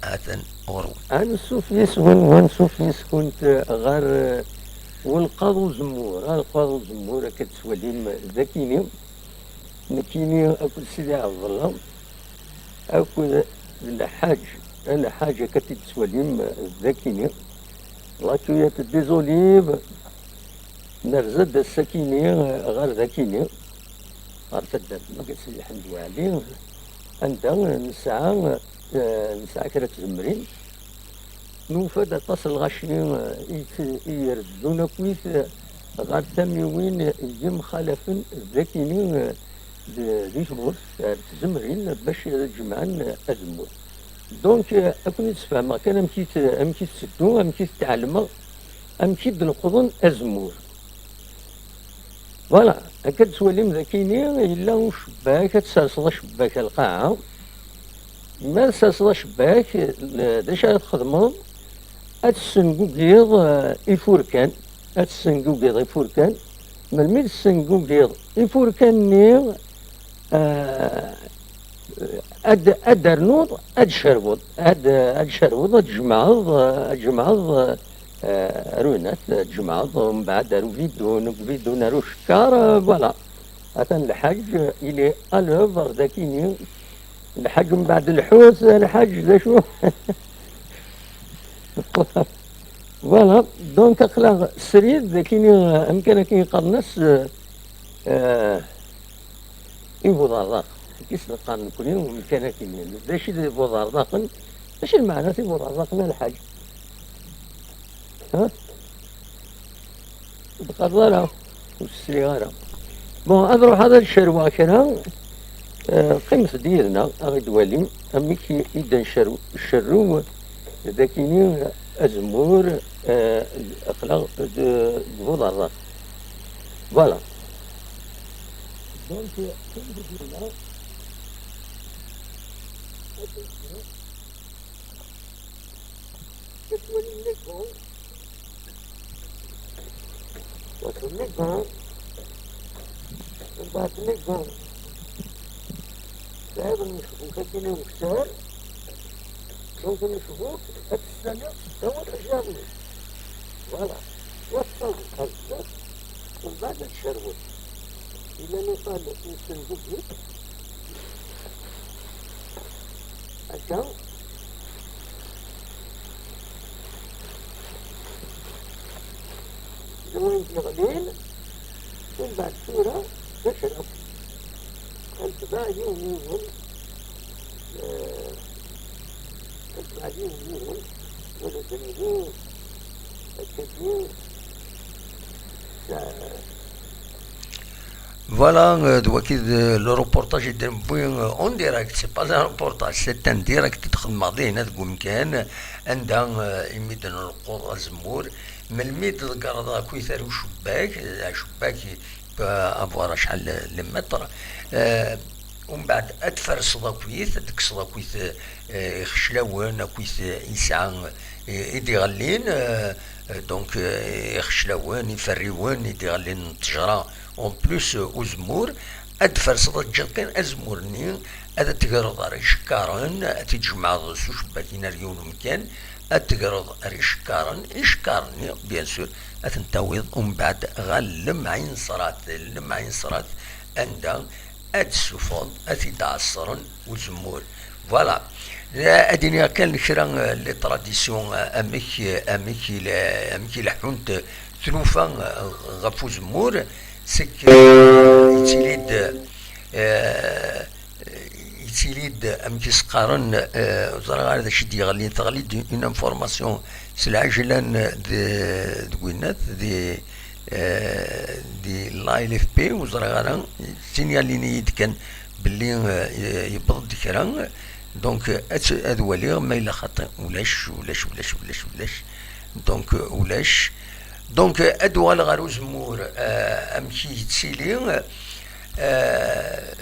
Atan ɣur-wen. Ansuf yes-wen, ansuf yes-kunt ɣer, eh, ulqaḍ uzemmur. Alqaḍ uzemmur, akka d-tettwalim dakini. Nekkini akked Sidi Ɛebdella, akked Lḥaǧ, Lḥaǧ akka t-id-tettwalim dakini. La cueillette des olives, nerza-d ass-akini ɣer dakini, ɣer taddart n Sidi Ḥmed Waɛli, anda nesɛa, eh, nesɛa kra n tzemrin. Nufa-d aṭas n lɣaci, eh, i t-, i ireddun akkit, eh, ɣer tamiwin yemxalafen dakini, eh, d-, di tmurt, ar tzemrin bac ad jemɛen, eh, azemmur. Donc, eh, ad ken-id-sfehmeɣ kan amek i t-, amek i tetteddu, amek i t-tɛelmeɣ, amek i d-leqḍen azemmur. Voilà, akka d-tettwalim dakini, yella ucebbak, ad tserseḍ acebbak ar lqaɛa. Ma tserseḍ acebbak, l-, d acu ara txedmeḍ? Ad tessengugiḍ, eh, ifurkan, ad tessengugiḍ ifurkan. Melmi tessengugiḍ ifurkan-nni, eh, ad, ad d-ternuḍ, ad d-cerbuḍ, ad, ad d-cerbuḍ, ad d-jemɛeḍ, ad d-jemɛeḍ, eh, ar unat, ad d-jemɛeḍ, mbeɛd ar ubidun, deg ubidun ar ucekkar, eh, voilà. Atan lḥaǧ, il est à l'œuvre dakini. Lḥaǧ mbeɛd lḥut, lḥaǧ d acu? Voilà. Donc, aql-aɣ srid, dakini, eh, amkan akken yeqqaren-as, eh, eh, ibuḍerḍaqen. Akken i s-neqqar nekkni, umkan-agi-nni. D acu i d ibuḍerḍaqen? D acu i d lmeɛna tibuḍerḍaqen, a lḥaǧ? Ha? Ur d-qqareḍ ara. Ur s-sliɣ ara. Bon, ad ruḥeɣ ad cerweɣ kra. Eh, qqimet-d yid-neɣ, ad ɣ-id-walim amek i, i d-ncerrew, cerrew d akini azemmur, eh, aql-aɣ d, d ibuḍerḍaqen. Voilà. Donc, euh, comme je dis là, c'est une maison. C'est une maison. On va une maison. C'est une maison. Donc, ncefuk ad tessaliḍ d awal ajerni. Voilà. Waṣṣan ɣer zdat, umbeɛd ad tcerweḍ. Ila nuqal nessen deg-i. Akka. D wayen d-yeɣlin, umbeɛd tura d akraf. Ad netbeɛ yiwen yiwen, eh, ad netbeɛ yiwen yiwen, wala d nini, akkagi, eh, Voilà, euh, d waki d, euh, le reportage i d-newwi, euh, en direct, c'est pas un reportage, c'est un direct i d-xedmeɣ dinna deg umkan anda, euh, imi d-nleqquḍ azemmur, melmi d-tḍeggreḍ akkit ar ucebbak, euh, acebbak i peut avoir acḥal, euh, les mètres, euh, umbeɛd ad tferseḍ akkit, ad tekkseḍ akkit, euh, ixeclawen, akkit, euh, yesɛa, euh, i d-iɣellin, euh, euh, donc, euh, ixeclawen, iferriwen i d-iɣellin n ttejra, en plus, euh, uzemmur, ad d-tferseḍ, ad teǧǧeḍ kan azemmur-nni, ad t-tegreḍ ar icekkaren, ad t-tjemɛeḍ s ucebbak-in ar yiwen umkan, ad t-tegreḍ ar icekkaren, icekkaren-nni, bien sûr, ad ten-tawiḍ umbeɛd ɣer Lemɛinsrat, Lemɛinsrat, anda ad d-tessufɣeḍ, ad t-id-ɛeṣren uzemmur. Voilà. Ad iniɣ kan kra, euh, les traditions, euh, amek, euh, amek i la-, amek i leḥḥunt, euh, tlufa, euh, ɣef uzemmur, c'est que, euh, yettili-d, euh, yettili-d, amek i s-qqaren, euh, ur ẓriɣ ara d acu i d-yeɣlin, teɣli-d une information s lɛejlan de, deg winnat, di, euh, di l'A L F P, ur ẓriɣ ara, d tin yalin-iyi-d kan, belli, euh, yewweḍ-d kra. Donc, euh, ad, ad waliɣ ma yella xaṭi. Ulac, ulac, ulac, ulac, ulac. Donc, euh, ulac. Donc, euh, ad uɣaleɣ ɣer uzemmur, euh, amek i yettili. Euh,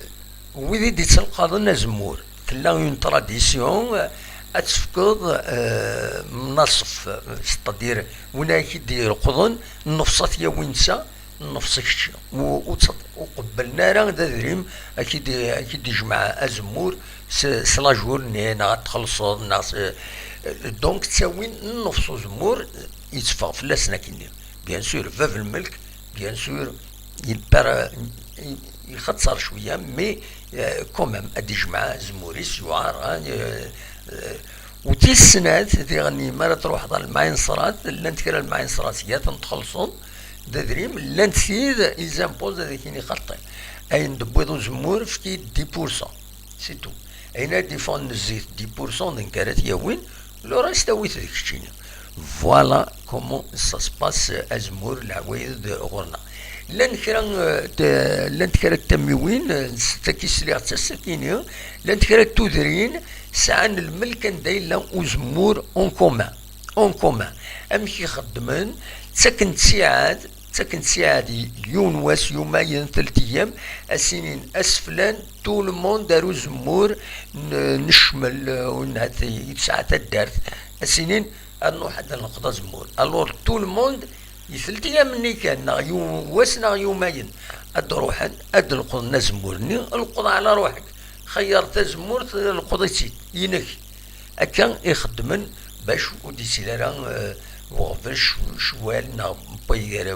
wid i d-ittelqaḍen azemmur, tella une tradition, euh, ad tefkeḍ, euh, mnaṣef, c'est-à-dire win ay k-id-ileqḍen, nnefṣ ad t-yawi netta, nnefṣ kečči. U, u tt-, u qebblen ara d adrim, ak-id-, ak-id-ijmeɛ azemmur s, s lajournée, neɣ ad txellṣeḍ, neɣ s, donc ttawin nnefṣ uzemmur, yetteffeɣ fell-asen akkenni. Bien sûr, bab lmelk, bien sûr, il perd, il, ixetter cwiya, mais, euh, quand même, ad ijmeɛ azemmur-is, yuɛer, hein, euh, euh, u tis snat, diɣen, mi ara truḥeḍ ɣer lmaɛinsrat, llant kra lmaɛinsrat, ya ten-txellṣeḍ, d adrim, llant tid, ils imposent ad ak-ini xaṭi. Ayen d-tewwiḍ uzemmur, efk-iyi-d dix pour cent. C'est tout. Ayen ara d-iffɣen n zzit, dix pour cent d nekk ara t-yawin, le reste awit d keččini. Voilà comment ça se passe, azemmur, leɛwayed ɣur-neɣ. Llan kra, euh, de, llant kra n tamiwin, euh, s-, tagi sliɣ d tass-akini, llant kra n tudrin, sɛan lmelk anda yella uzemmur en commun. En commun. Amek i xeddmen? Ttaken ttiɛad, ttaken ttiɛad yiwen wass, yumayen, telt ayyam, a s-inin ass flan, tout le monde ar uzemmur n, n ccmel, euh, u n hat-, yesɛa taddart, a s-inin ad nruḥ ad nleqḍ azemmur. Alors, tout le monde, i telt ayyam-nni kan, neɣ yiwen wass, neɣ yumayen, ad d-ruḥen, ad d-leqḍen azemmur-nni, leqḍ ɛla ruḥek. Xeyyer tazemmurt, leqḍ-itt-id, inek. Akka i xeddmen bac ur d-ittili ara, euh, uɣbel c-, cwal neɣ n wayen ara,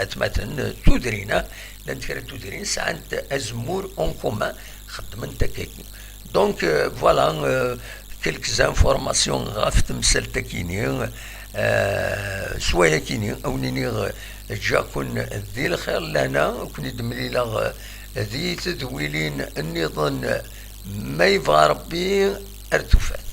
atmaten, euh, tudrin-a, llant kra n tudrin sɛant azemmur en commun, xeddment akkagi. Donc, euh, voilà, euh, quelques informations ɣef temsalt-akini, euh, s wayakini, a wen-iniɣ, euh, ǧǧiɣ-ken di lxir, lehna, ur ken-id-mlileɣ, euh, di tedwilin nniḍen, ma yebɣa Rebbi, ar tufat.